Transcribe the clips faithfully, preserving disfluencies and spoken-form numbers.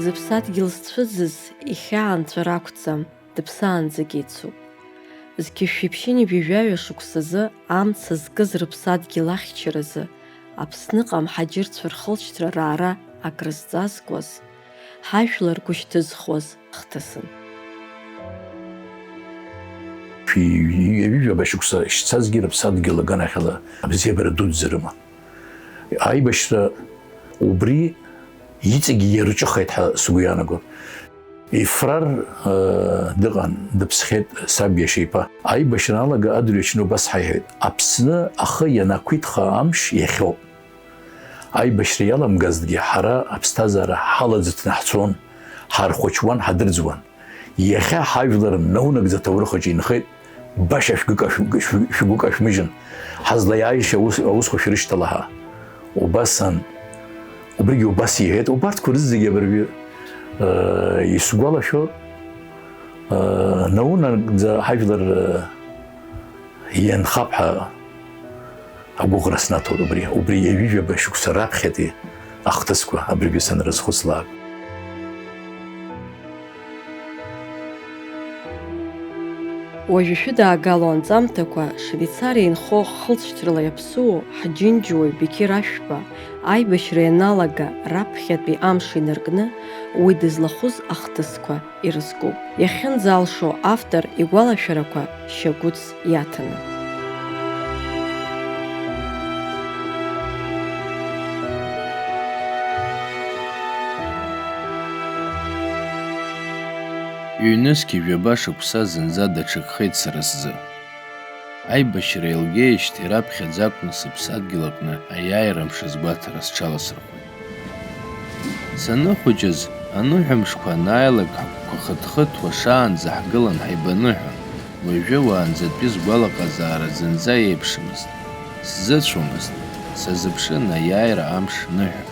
Зыԥсадгьыл зцәыӡыз ихьаа нҵәара ақәӡам, дыԥсаанӡагь еицуп. Зқьышәи ԥшьынҩажәи жәаҩа шықәсазы амца зкыз рыԥсадгьыл ахьчаразы Аԥсныҟа амҳаџьырцәа рхылҵшьҭра раара акрызҵазкуаз, ҳажәлар гәышьҭызхуаз хҭысын. Ҩажәижәаба шықәса шцазгьы рыԥсадгьыл аганахьала абзиабара дуӡӡа рыман. Аибашьра убри иҵегьы иарҿыхеит ҳәа сгәы иаанагон. Ефрар, э, дыҟан, дыԥсхьеит саб иашьа иԥа. Аибашьра алага адырҩаҽны убас ҳаиҳәеит, Аԥсны ахы ианақәиҭха амш иахьоуп. Аибашьра иаламгазҭгьы, ҳара аԥсҭазаара ҳалаӡыҭны ҳцон, ҳархәыҷуан, ҳадырӡуан. Иахьа ҳажәлар наунагӡа аҭоурых аҿы инхеит, баша шәгәы кашә-, шәгәы кашәмыжьын, ҳазлаиааиша аус, аусқәа шәрышьҭала ҳәа. Убас ан, убригьы убас иҳәеит, убарҭқәа рызегьы абыржәы, э, исгәалашәо, э, наунагӡа ҳажәлар, э, ианхап ҳәа агәыӷра снаҭоит убри, убри ҩажәижәаба шықәса раԥхьатәи ахҭысқәа абыржәы санрызхәыцлак. Уажәы шәыдаагало анҵамҭақәа Швеицариа инхо хылҵшьҭрала иаԥсуоу ҳџьынџьуаҩ Беқьыр Ашәба аибашьра ианалага раԥхьатәи амш инаркны уи дызлахәыз ахҭысқәа ирызкуп. Иахьынӡалшо автор игәалашәарақәа шьагәыҭс иаҭаны. Ҩнызқь ҩажәаба шықәса зынӡа даҽакхеит сара сзы. Аибашьра еилгеижьҭеи раԥхьаӡа акәны сыԥсадгьыл аҟны аиааира мшы сгәаҭара сҽаласырхәит. Саныхәыҷыз, аныҳәамшқәа анааилак, ҳагәқәа хыҭ-хыҭуа шаанӡа ҳгылан ҳаибаныҳәон. Уажәы уаанӡатәи сгәалаҟазаара зынӡа еиԥшымызт. Сзыцәомызт, сазыԥшын аиааира амш ныҳәа.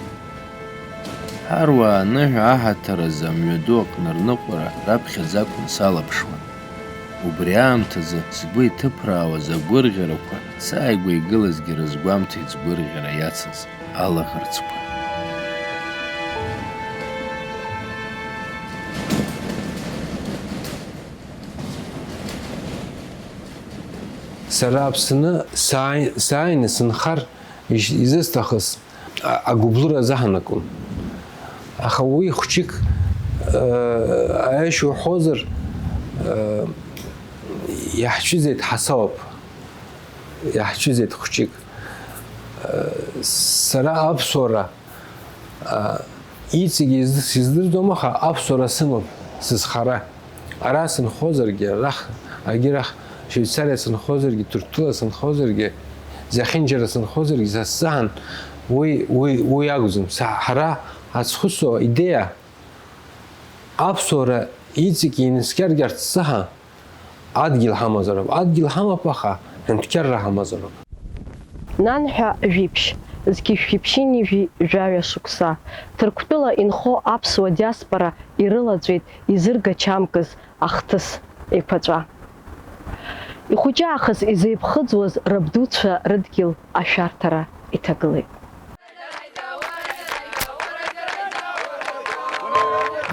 Ҳаруаа аныҳәа аҳаҭыр азы амҩаду аҟны рныҟәара раԥхьаӡа акәын салаԥшуан. Убри аамҭазы сгәы иҭыԥраауаз агәырӷьарақәа сааигәа игылазгьы рызгәамҭеит сгәырӷьара иацыз алаӷырӡқәа. Сара Аԥсны сааи-, сааины сынхар иш-, изысҭахыз а-, агәыблыра азаҳанакуан. Аха уи хәҷык, э, аиаша уҳәозар, э, иаҳцәыӡит ҳасауап. Иаҳцәыӡит хәҷык. Э, сара аԥсуара, э, иҵегьы изы-, сыздырӡом, аха аԥсуара сымоуп сызхара. Ара сынхозаргьы, арахь, агьырахь Швеицариа сынхозаргьы, Ҭырқәтәыла сынхозаргьы, Зехьынџьара сынхозаргьы, са сзыҳәан уи, уи, уи акәӡам. Са, ҳара ҳазхәыцуа идеиа, аԥсуара иҵегьы инаскьаргьы арҭ сзыҳәан адгьыл ҳамазароуп. Адгьыл ҳамоуп, аха ҳәынҭқарра ҳамазароуп. Нанҳәа жәиԥшь, зқьышәи ԥшьынҩажәи жәаҩа шықәса, Ҭырқәтәыла инхо аԥсуа диаспора ирылаҵәеит изыргачамкыз ахҭыс еиқәаҵәа. Ихәыҷы аахыс изеиԥхыӡуаз рабдуцәа рыдгьыл ашәарҭара иҭагылеит.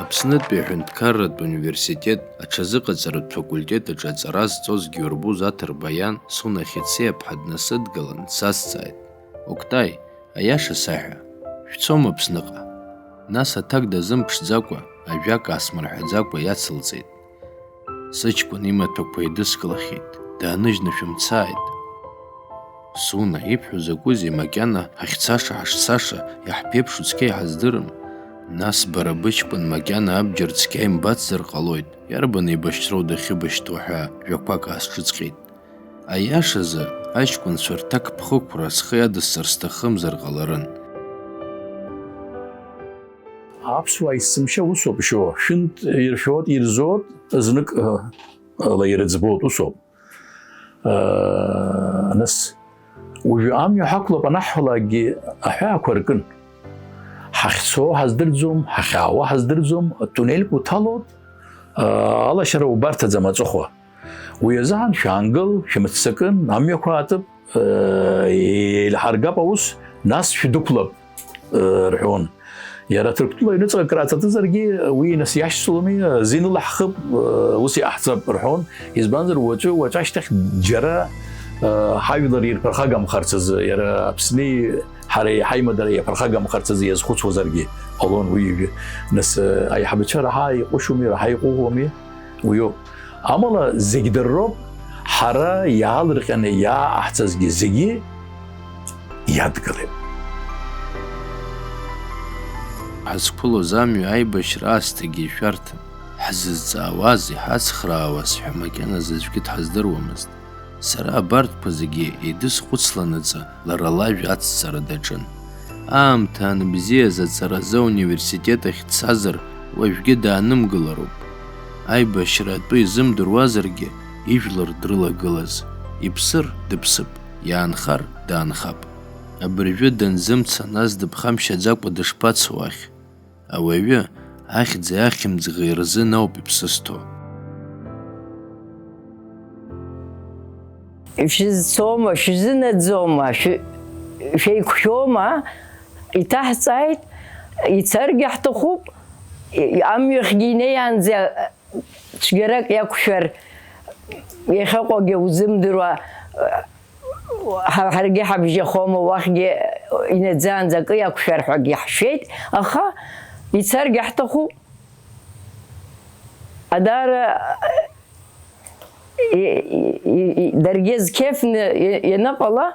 Аԥснытәи аҳәынҭқарратә университет аҽазыҟаҵаратә факультет аҿы аҵара зҵоз Георбуз Аҭырба иан Суна Хьыцеиаԥҳа днасыдгылан дсазҵааит, Октай, аиаша саҳәа, шәцома Аԥсныҟа? Нас аҭак дазымԥшӡакәа, ажәак аасмырҳәаӡакәа иацылҵеит. Сыҷкәын имаҭәақәа еидыскылахьеит, дааныжьны шәымцааит. Суна, ибҳәо закәызеи, макьана ҳахьцаша, ҳашцаша, иаҳԥеиԥшу цқьа иҳаздырам. Нас бара быҷкәын макьана абџьар цқьа имбацзар ҟалоит, иарбан еибашьроу дахьыбашьҭуа ҳәа жәақәак аасҿыҵҟьеит. Аиашазы, аҷкәынцәа рҭакԥхықәра схы иадысҵар сҭахымзар ҟаларын. Аԥсуаа есымша усоуп ишыҟоу, шәынтә иршәоит, ирзоит, знык, ы, ла ирыӡбоит, усоуп. Ы, нас, уажәы амҩа ҳақәлап анаҳҳәалакгьы аҳәаақәа ркын. Ҳахьцо ҳаздырӡом, ҳахьаауа ҳаздырӡом, атунель уҭалоит, ы, алашара убарҭаӡам аҵыхәа. Уи азыҳәан шәаангыл, шәмыццакын, амҩақәа аатып, еилҳаргап аус, нас шәдәықәлап, рҳәон. Иара Ҭырқәтәыла аҩныҵҟа акрааҵатәызаргьы, уи нас иашьцыломи, зинла ҳхып, ус иҟаҳҵап рҳәон. Избанзар, уаҵәы, уаҵәы ашьҭахь џьара, ҳажәлар ирԥырхагамхарц азы, иара Аԥсни ҳареи ҳаимадара иаԥырхагамхарц азы иазхәыцуазаргьы ҟалон уи ҩажәи. Нас, аиҳабацәа раҳа иҟәышуми, раҳа иҟәыӷоуми, уиоуп. Амала зегь дырроуп, ҳара иаалырҟьаны иааҟаҳҵазгьы зегьы иадгылеит. Ҳазқәылоз амҩа аибашьра аасҭагьы ишәарҭан, ҳзызҵаауаз, иҳацхраауаз ҳәа макьаназы аӡәгьы дҳаздыруамызт. Сара абарҭқәа зегьы еидысхәыцланаҵы, лара лажәа ацҵара даҿын. Аамҭа анбзиаз аҵаразы ауниверситет ахь дцазар, уажәгьы даанымгылароуп. Аибашьра атәы изымдыруазаргьы, ижәлар дрылагылаз. Иԥсыр, дыԥсып, иаанхар, даанхап. Абыржәы данзымца, нас дыԥхамшьаӡакәа дышԥацо уахь? Ауаҩы, ахьӡи ахьымӡӷи рзын ауп иԥсызҭо. Шәызцома, шәызынаӡома, шәы-, шәеиқәшәома? Иҭаҳҵааит, ицаргьы ҳҭахуп, и-, амҩахьгьы инеиаанӡа цәгьарак иақәшәар, иахьыҟоугьы узымдыруа, ҳа-, ҳаргьы ҳабжьахома, уахьгьы инаӡаанӡа акы иақәшәар ҳәагьы ҳшәеит, аха ицаргьы ҳҭахуп. Адара, и-, и-, и-, и-, даргьы зқьефны и-, ианыҟала,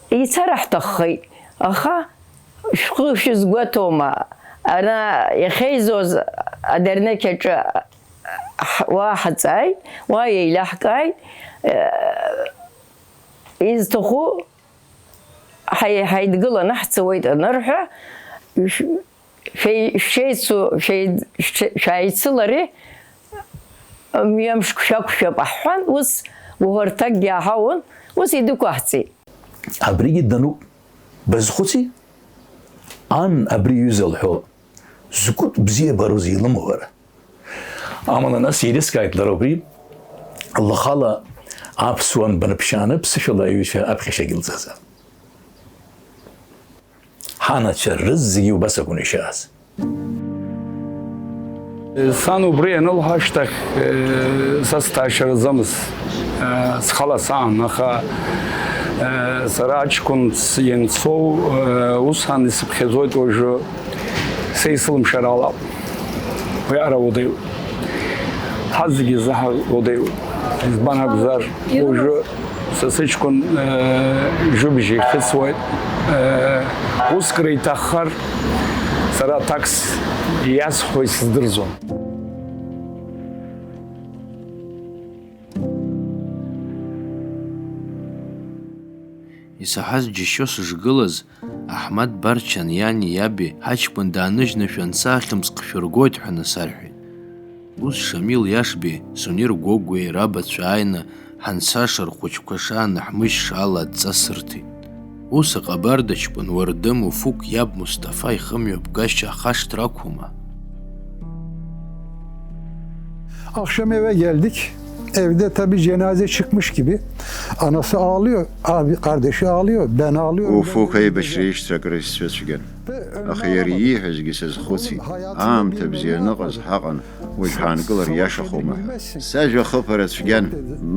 ицар ҳҭаххеит, аха шәхы шәызгәаҭоума, ара иахьеизоз адернеқь аҿы ҳ-, уа ҳаҵааит, уа еилаҳкааит, э, изҭаху ҳаи-, ҳаидгыланы ҳцауеит анырҳәа, шә-, шәеи-, шәеицу-, шәеи-, шә-, шәааицылари, мҩамшк шәақәшәап аҳҳәан, ус гәыӷырҭакгьы ааҳауан, ус идәықәаҳҵеит. Абригьы дануп, базхәыци? Ан абри иҩыза лҳәо, згәык бзиабарузеи илымоу, ара? Амала нас еилыскааит лара убри, лхала аԥсуан баныԥшьааны ԥсышәала аҩызцәа аԥхьашьагьы лҵазар. Ҳанацәа рызегьы убас акәын ишааз. Сан убри ианылҳәа ашьҭахь, э, са сҭаашьараӡамызт, э, схала саан, аха, э, сара аҷкәынц ианцоу, э, усҟан исыԥхьаӡоит уажәы, са исылымшар ала. Уи ара уадаҩуп. Ҳазегьы заҳа уадаҩуп. Избан акәзар, уажәы са сыҷкәын, э, жәыбжь ихьысуеит. Э, уск реиҭаххар, сара аҭакс иасҳәо исыздырӡом. Исаҳаз џьашьо сышгылаз, Аҳмаҭ Барчан иани иаби ҳаҷкәын дааныжьны шәанца ахьымӡӷ шәыргоит ҳәа насарҳәеит. Ус Шамил Иашбеи, Сунир Гогәеи рабацәа ааины ҳанцаша рхәыҷқәа шаанаҳмыжьша ала адҵа сырҭеит. Ус аҟабарда ҷкәын Уардым Уфук иаб Мусҭафа ихымҩаԥгашьа ахашҭра ақәума? Akşam eve geldik. Evde tabii cenaze çıkmış gibi. Anası ağlıyor. Abi, kardeşi ağlıyor. Ben ağlıyorum. Уфук аибашьра ишьҭра акыр исцәыцәгьан. Axa iara iiҳәазгьы сазхәыцит, аамҭа бзиа аныҟаз ҳаҟан, уажә ҳаанкылар иашахома ҳәа. Сажәа хыԥара цәгьан,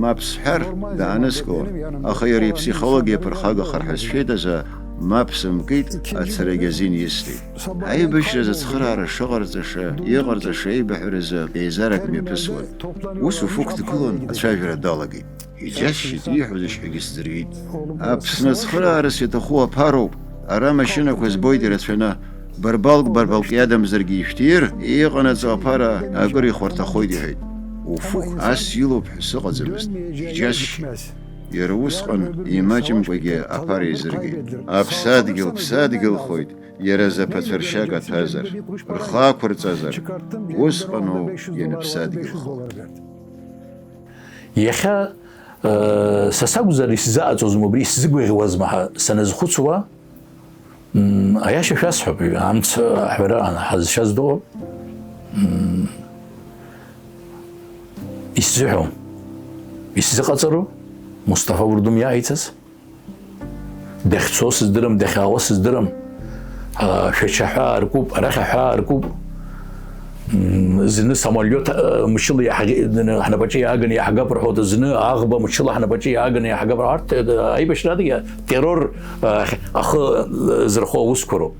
мап сҳәар, дааныскылон, аха иара иԥсихологиа ԥырхагахар ҳәа сшәеит азы, мап сымкит, ацарагьы азин исҭеит. Аибашьразы ацхыраара шыҟарҵаша, иҟарҵаша еибаҳәаразы еизарак мҩаԥысуан. Ус Уфук дгылан, ацәажәара далагеит. Иџьасшьеит, ииҳәозеишь ҳәагьы сӡырҩит. Аԥсны ацхыраарас иаҭаху аԥароуп. Ара амашьынақәа збоит ирацәаны. Барбалк-барбалк иадамзаргьы ишәҭир, иҟанаҵо аԥара акыр ихәарҭахоит, иҳәеит. Уфук ас илоуп ҳәа сыҟаӡамызт. Иџьасшьеит. Иара усҟан имаҷымкәагьы аԥара еизыргеит. Аԥсадгьыл ԥсадгьылхоит, иара заԥацәаршьак аҭәазар, рхы ақәырҵазар, усҟаноуп ианыԥсадгьылхо. Иахьа, э, са сакәзар исзыҟаҵозма убри, исзыгәаӷьуазма ҳәа саназхәыцуа, м, аиаша шәасҳәап, амц аҳәара ан-, ҳазшаз дыҟоуп. М, исзыҳәом, исзыҟаҵару Мусҭафа Урдум иааиҵаз? Дахьцо сыздырам, дахьаауа сыздырам. Шәача аҳәаа аркуп, арахь аҳәаа аркуп. М, зны самолиот, э, мчыла иаҳ-, ҳнапаҿы иааганы иаҳгап рҳәоит, зны аӷба мчыла ҳнапаҿы иааганы иаҳгап рҳәоит. Арҭ, э, аибашьрадагьы террор, э, ахы, э, зырхо аусқәа роуп.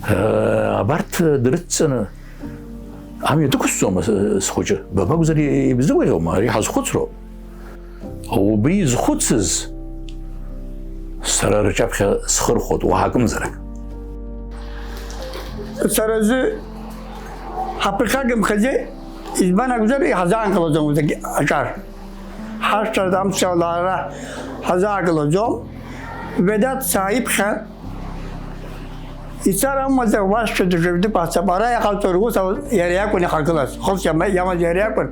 Э, абарҭ, э, дрыдҵаны амҩа дықәсҵома, с-, схәыҷы? Ба бакәзар, ибзыгәаӷьуама? Ари ҳазхәыцроуп. Убри изхәыцыз сара рҿаԥхьа схырхәоит, уаҳа акымзарак. Сара зы ҳаԥырхагамхаӡеи, избан акәзар, иҳазаанкылаӡом зегь аҿар. Ҳашҭа амца лаара ҳазаанкылаӡом. Ведаҭ сааиԥхьан, ицар амуазар, уашьцәа дыжәдыԥ ацап, ара иҟалҵо рус ау-, иара иакәын ихагылаз, хылс иама-, иамаз иара иакәын.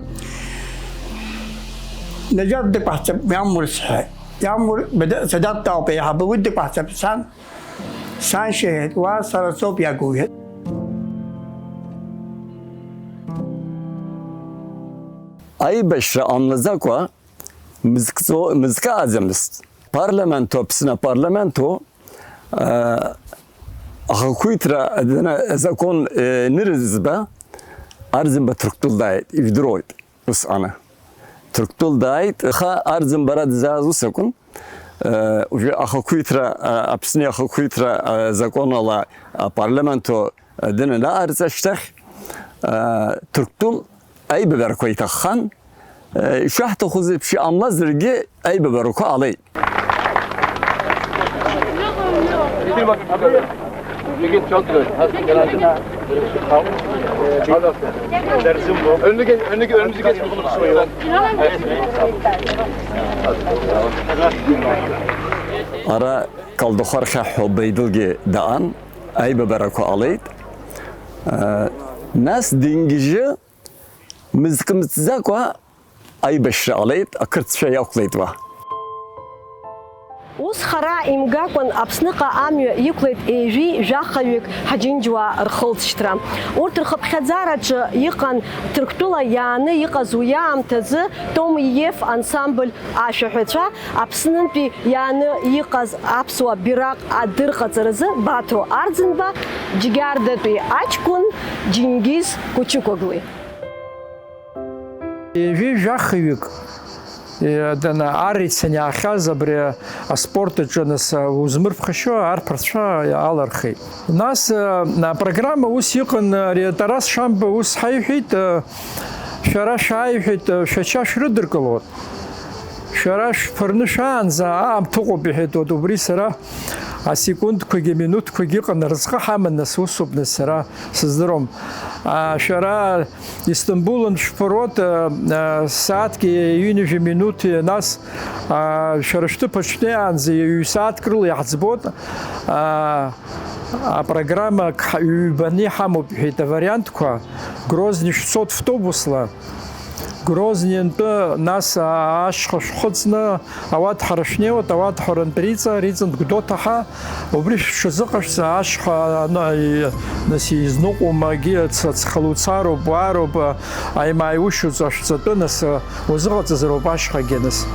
Наџьаҭ дықәаҳҵап, иамур сҳәеит. Иамур, бада-, Садаҭ дауп, еиҳабы уи дықәаҳҵап, сан, саншьа иҳәеит, уа сара соуп иагу, иҳәеит. Аибашьра ҟамлаӡакәа мызкҵо-, мызкы ааӡамызт. Парламенту, Аԥсны апарламенту, аа, ахақәиҭра адна-, азакәан, е, нырзызба, Арӡынба Ҭырқәтәыл дааит, ижәдыруеит, усҟаны. Ҭырқәтәыл дааит, аха Арӡынба ара дызааз ус акәын, е, уажәы ахақәиҭра, а, Аԥсны ахақәиҭра, а, азакәанала апарламенту, а, дынанаарҵ ашьҭахь, а, Ҭырқәтәыл аибабарақәа иҭаххан, ишаҳҭаху еиԥш иҟамлазаргьы, аибабарақәа ҟалеит. Ара Калдахәархьаҳәа Беидылгьы даан, аибабарақәа ҟалеит. Нас дынгьежьы, мызкы мҵӡакәа, аибашьра ҟалеит, ақырҭцәа иақәлеит уа. Ус хара имгакәан Аԥсныҟа амҩа иқәлеит ҩажәи жәахаҩык ҳаџьынџьуаа рхылҵшьҭра. Урҭ рхыԥхьаӡараҿы иҟан Ҭырқәтәыла иааны иҟаз уи аамҭазы Том Иев ансамбль ашәаҳәацәа, Аԥснынтәи иааны иҟаз аԥсуа бираҟ адырҟаҵаразы Баҭо Арӡынба, Џьгьардатәи аҷкәын Џьынгиз Кучукоглы. Ҩажәи жәахаҩык, е, дана-, ар ицаниаахьаз абри аспорт аҿы, нас, узмырԥхашьо арԥарцәа алархеит. Нас, э, апрограмма ус иҟан, ари Тарас Шамба ус ҳаиҳәеит, э, шәара шәааи, иҳәеит, э, шәача шәрыдыркылоит. Шәара шәԥырны шәаанӡа аамҭа ыҟоуп, иҳәеит, вот убри сара асекундқәагьы, аминуҭқәагьы ыҟан, разҟы ҳаман, нас усоуп, нас сара сыздыруам. А, шәара Истамбулын шәԥыруеит, а, а, сааҭки ҩынҩажәи минуҭи, нас, а, шәара шәҭыԥ аҿы шәнеиаанӡа ҩ-сааҭк рыла иаҳӡбоит, а, апрограмма ак ҳа-, ҩбаны иҳамоуп, иҳәеит, авариантқәа, Грозни шәцоит втобусла. Грозниантәи, нас, а-, ашьха шәхыҵны, ауаҭәҳара шәнеиуеит, ауаҭәҳарантә Риҵа, Риҵантә Гәдоуҭаҳа, убри шәҽазыҟашәҵа, ашьха, ана-, и-, нас, изныҟәо, магьы ц-, ц-, халуцароуп, уаароуп, а-, аимааи ушьуҵо шәҵатәы, нас, а-, узыҟаҵазароуп ашьхагьы, нас.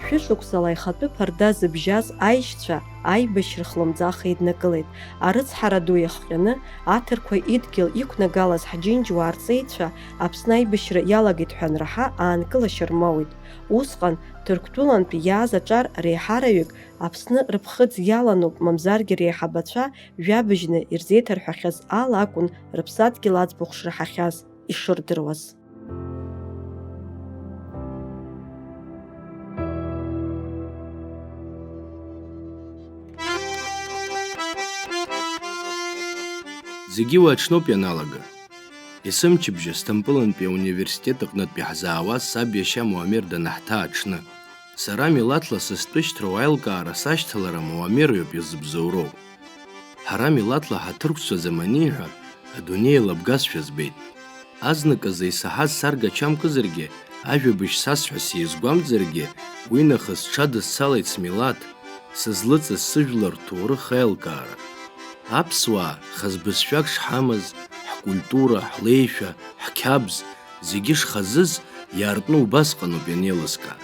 Шәышықәсала ихатәы ԥарда зыбжьаз аишьцәа аибашьра хлымӡаах еиднакылеит. Арыцҳара ду иахҟьаны, аҭырқәа идгьыл иқәнагалаз ҳџьынџьуаа рҵеицәа Аԥсны аибашьра иалагеит ҳәа анраҳа, аанкылашьа рмоуит. Усҟан, Ҭырқәтәылантәи иааз аҿар реиҳараҩык Аԥсны рыԥхыӡ иаланоуп, мамзаргьы реиҳабацәа жәабжьны ирзеиҭарҳәахьаз ала акәын рыԥсадгьыл аӡбахә шраҳахьаз ишырдыруаз. Зегьы уи аҽноуп ианалага. Есымчыбжьа Сҭампылынтәи ауниверситет аҟнытә иаҳзаауаз саб иашьа Муамер данаҳҭаа аҽны, сара милаҭла сызтәышьҭроу аилкаара сашьҭалара Муамер иоуп изыбзоуроу. Ҳара милаҭла ҳаҭырқәцәаӡам аниҳәа, адунеи еилабгазшәа збеит. Азныказы исаҳаз саргачамкызаргьы, ажәабжь сасҳәа сизгәамҵзаргьы, уинахыс сҽадысцалеит смилаҭ, сызлыҵыз сыжәлар рҭоурых аилкаара. Аԥсуаа, хаз бызшәак шҳамаз, ҳкультура, ҳлеишәа, ҳқьабз, зегьы шхазыз иаартны убасҟаноуп ианеилыскаа.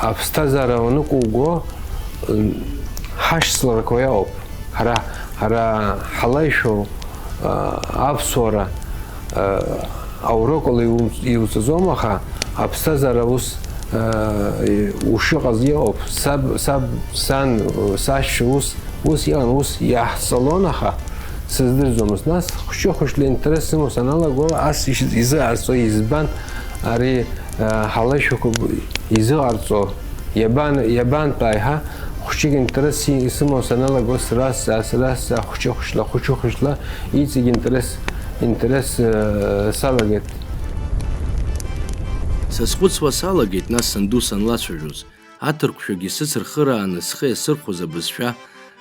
Аԥсҭазаара уаныҟоуго, м, ҳашьцыларақәа иоуп. Ҳара, ҳара ҳалаишәоу, а, аԥсуара, а, аурокала иу-, иуҵаӡом, аха аԥсҭазаара ус, а, ушыҟаз иҟоуп. Саб, саб, сан, сашьцәа ус, ус иҟан, ус иаҳҵалон, аха сыздырӡомызт. Нас хәыҷы-хәыҷла интерес сымоу саналаго, ас иш-, изыҟарҵо, избан ари, а, ҳалаишәақәа б-, изыҟарҵо, иабан-, иабантәааи ҳәа, хәыҷык интерес и-, исымоу саналаго, сразҵаа, сразҵаа, хәыҷы-хәыҷла, хәыҷы-хәыҷла, иҵегь интерес, интерес, э, салагеит. Сазхәыцуа салагеит, нас санду санлацәажәоз, аҭырқәшәагьы сыцырхырааны схы иасырхәоз абызшәа,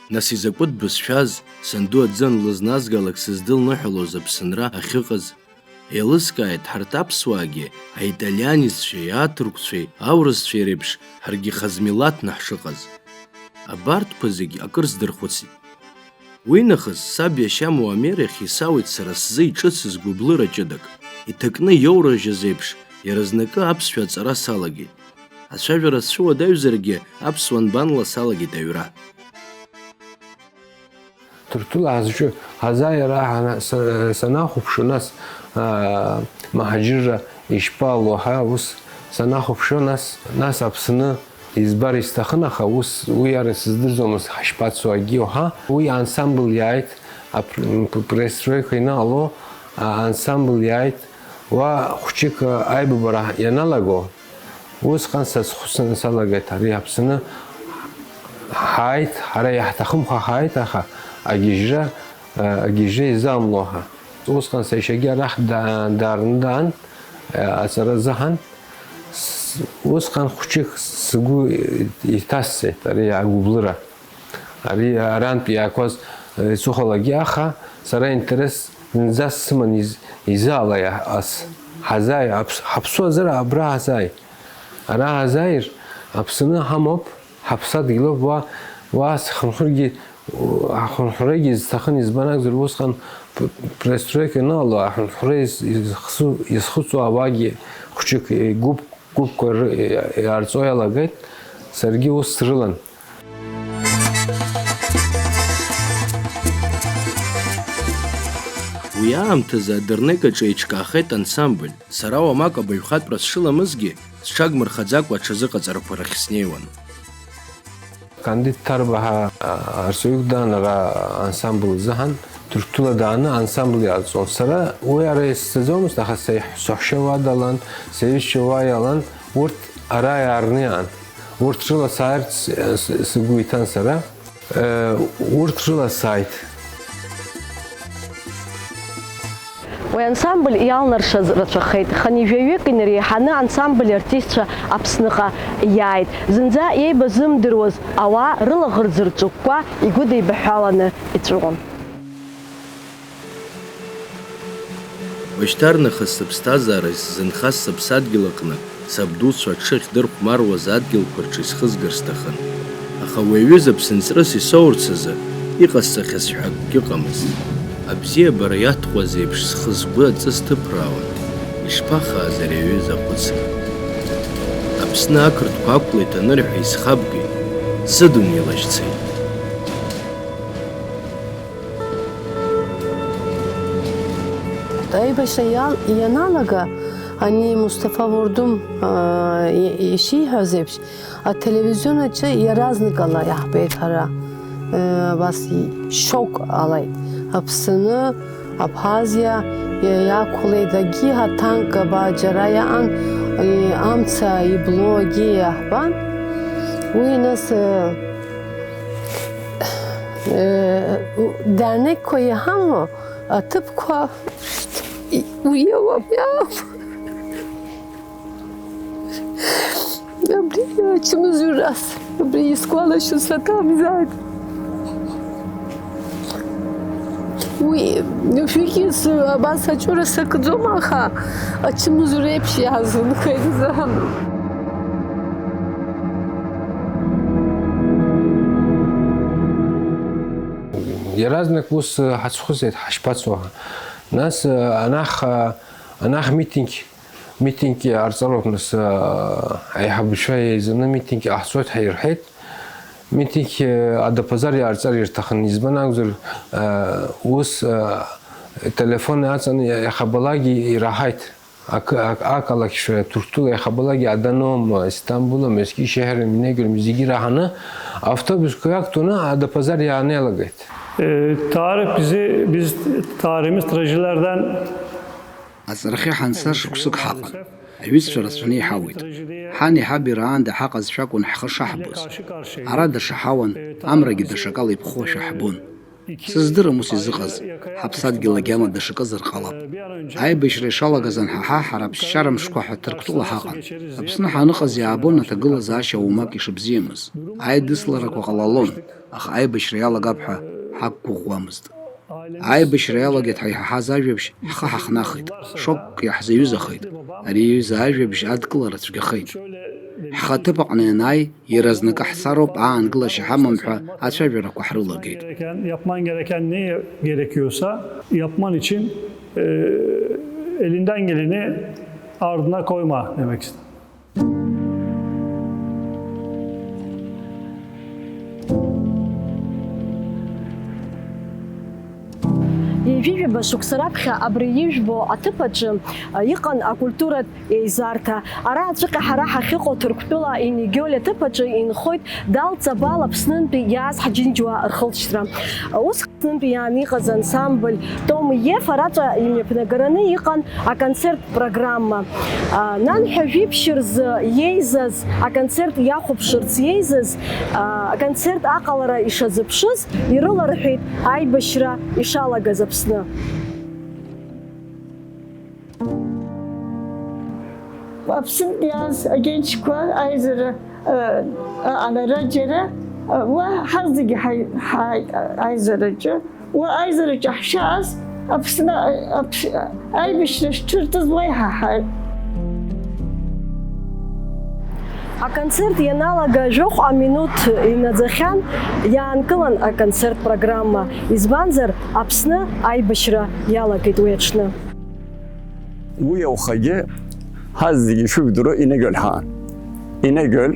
нас изакәытә бызшәаз, санду аӡы анлызназгалак сыздылныҳәалоз Аԥсынра ахьыҟаз, еилыскааит, ҳарҭ аԥсуаагьы, аиталианеццәеи, аҭырқәцәеи, аурысцәеи реиԥш, ҳаргьы хаз милаҭны ҳшыҟаз. Абарҭқәа зегь акыр сдырхәыцит. Уинахыс саб иашьа Муамер иахь исауеит сара сзы иҿыцыз гәыблыра ҷыдак. Иҭакны иоурыжьыз еиԥш, иаразнакы аԥсшәа аҵара салагеит. Ацәажәара сцәыуадаҩзаргьы, аԥсуа нбанла салагеит аҩра. Ҭырқәтәыла ҳазҿу ҳазааира ҳана-, са-, санахәаԥшуа, нас, аа, мҳаџьырра ишԥалоу ҳәа ус санахәаԥшуа, нас, нас Аԥсны избар исҭахын, аха ус уи ара сыздырӡомызт, ҳашԥацо акгьы уҳәа. Уи ансамбль иааит, апр-, м, п-, пристройка ианаало, а, ансамбль иааит, уа хәҷык, а, аибабара ианалаго, усҟан сазхәыцны салагеит, ари Аԥсны ҳааит, ҳара иаҳҭахым ҳәа ҳааит, аха агьежьра, а, агьежьра изамло ҳәа. Усҟан сашьагьы арахь да-, даарны даан, а, аҵара азыҳәан. С-, усҟан хәҷык сгәы иҭасҵеит ари агәыблыра. Ари арантәи иаақәаз, э, ицәыхәалагьы, аха сара интерес зынӡа сыман из-, изаалеи ас ҳазааи, аԥс-, ҳаԥсуазар абра ҳазааи. Ара ҳазааир, Аԥсны ҳамоуп, ҳаԥсадгьылоуп, уа, уа схынҳәргьы, ҳхынҳәрагьы зҭахын, избан акәзар, усҟан п-, пристройка ианаало, аҳәынҳәра из-, изхсу-, изхыҵуа ауаагьы хәҷык, э, гәыԥ-, гәыԥқәа ры-, э, иаарҵо иалагеит, саргьы ус срылан. Уи аамҭазы адырнек аҿы еиҿкаахеит ансамбль. Сара уамак абаҩхатәра сшыламызгьы, сҽагмырхаӡакәа аҽазыҟаҵарақәа рахь снеиуан. Кандид Ҭарба ҳәа, а, арҵаҩык даан ара ансамбль азыҳәан, Ҭырқәтәыла дааны ансамбль иаалҵон. Сара уи ара исцаӡомызт, аха сеиҳ-, саҳәшьа уа далан, сеиҩызцәа уа иалан, урҭ ара иаарны иаан. Урҭ рыла сааирц, э, с-, сгәы иҭан сара. Э, урҭ рыла сааит. Уи ансамбль иалнаршаз рацәахеит. Хынҩажәаҩык инареиҳаны ансамбль артистцәа Аԥсныҟа иааит. Зынӡа иеибазымдыруаз ауаа рылаӷырӡ рҿыкәкәа игәыдеибаҳәаланы иҵәыуон. Уажәшьҭарнахыс сыԥсҭазаара исзынхаз сыԥсадгьыл аҟны сабдуцәа аҽы ахьдырхәмаруаз адгьылқәа рҿы исхызгар сҭахын. Аха уи аҩыза ԥсынҵрыс исоурц азы иҟасҵахьаз ҳәа акгьы ыҟамызт. Абзиабара иаҭҟәаз еиԥш схы-сгәы аҵыс ҭыԥраауан, ишԥахааз ари аҩыза ахәыцра! Аԥсны ақырҭқәа ақәлеит анырҳәа исхабгеит, сыдунеи лашьцеит. Аибашьра иал-, ианалага, ани Мусҭафа Вордум, аа, и-, ишиҳәаз еиԥш, ателевизион аҿы иаразнакала иаҳбеит ҳара, э, абас и-, шьоук ҟалеит. Аԥсны, Абхазиа, иа-, иақәлеит, агьи ҳаҭанк аба џьара иаан, и-, амца ибло агьи иаҳбан. Уи нас, э, Дааныҟәо иҳамоу аҭыԥқәа уи иоуам, иоуам. Абри ачымазарас, абри исгәалашәо саҭамзааит. Уи шәҩык абас аҿыра сакӡом, аха ачымазара еиԥш иаазынхеит изаҳан. Иаразнак ус ҳацәхәыцит, ҳашԥацо ҳәа. Нас, анах, анах митинг Митингк иаарҵароуп, нас, аа, аиҳабацәа еизаны митингк ҟаҳҵоит ҳәа ирҳәеит. Митингк, аа, адапазар иаарҵар ирҭахын, избан акәзар, аа, ус, аа, телефон аҵаны иа-, иахьабалакгьы ираҳаит. Ақы-, ақ-, ақалақьцәа Ҭырқәтәыла иахьабалакгьы Аданома, Истамбулами, Ескишеҳирами, Инеграми зегьы ираҳаны автобусқәа иақәтәаны адапазар иаанеилагеит. Ee, tarih bizi, biz tarihimiz trajedilerdен Аҵарахьы ҳанцар шықәсык ҳаҟан. Аҩызцәа рацәаны иҳауит. Ҳани ҳаби раанда ҳаҟазшәа акәын ҳхы шаҳбоз. Ара даша ҳауан, амрагьы даҽакала иԥхоушәа ҳбон. Сыздырам ус изыҟаз, ҳаԥсадгьыл агьама даҽакызар ҟалап. Аибашьра ишалагаз анҳаҳа, ҳара аԥсшьара мшқәа ҳәа Ҭырқәтәыла ҳаҟан. Аԥсны ҳаныҟаз иаабон аҭагылазаашьа уамак ишыбзиамыз. Аидысларақәа ҟалалон, аха аибашьра иалагап ҳәа ҳақәгәыӷуамызт. Аибашьра иалагеит ҳәа иҳаҳаз ажәабжь ҳхы ҳахнахит, шокк иаҳзаҩызахеит. Ари иҩыза ажәабжь адкылара цәгьахеит. Ҳхы аҭыԥ аҟны ианааи, иаразнакы ҳцароуп, аангылашьа ҳамам ҳәа ацәажәарақәа ҳрылагеит. Gereken, yapman gereken ne gerekiyorsa yapman için, e, elinden geleni ardına koyma demek istedim. Ҩажәижәаба шықәса раԥхьа абри ижәбо аҭыԥ аҿы, а, иҟан акультуратә еизарҭа. Ара аҵәыҟьа ҳара ҳахьыҟоу Ҭырқәтәыла Инегиоль аҭыԥ аҿы инхоит Дал Ҵабал Аԥснынтәи иааз ҳџьынџьуаа рхылҵшьҭра. Ус Аԥснынтәи иааны иҟаз ансамбль Том Ефа раҵәа имҩаԥнагараны иҟан аконцерттә программа. А, нанҳәа жәиԥшь рзы иеизаз, аконцерт иахәаԥшырц иеизаз, а, аконцерт аҟалара ишазыԥшыз ирыларҳәеит аибашьра ишалагаз Аԥсны. Аԥсынтә иааз агьенчқәа аизара, э, аҟалара џьара, э, уа ҳазегьы ҳаи-, ҳааит, э, аизараҿы. Уа аизараҿы ҳшааз, Аԥсны, э, аԥш-, аибашьра шҽыртыз уа иҳаҳаит. Аконцерт ианалага жәохә аминуҭ инаӡахьан, иаанкылан аконцерт программа, избанзар, Аԥсны аибашьра иалагеит уи аҽны. Уи аухагьы ҳазегьы ишыжәдыруа Инегьоль ҳаан. Инегьоль,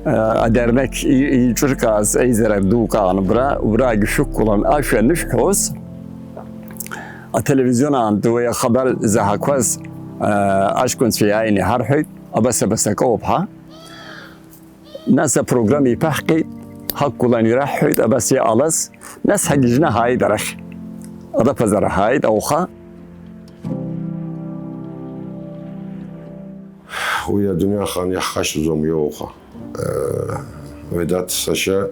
э, адернеқь и-, иҿыркааз еизара дук аан убра, убрагьы шәықәлан ашәа анышәҳәоз, ателевизион аантәи уи ахабар заҳақәаз, э, аҷкәынцәа иааины иҳарҳәеит, абас, абас акы ыҟоуп ҳәа. Нас апрограмма еиԥаҳҟьеит, ҳақәгылан ираҳҳәеит абас иҟалаз, нас ҳагьежьны ҳааит арахь. Адаԥазара ҳааит, ауха. Уи адунеи ахан иаҳхашҭӡом иоуха. Э, Ведаҭ сашьа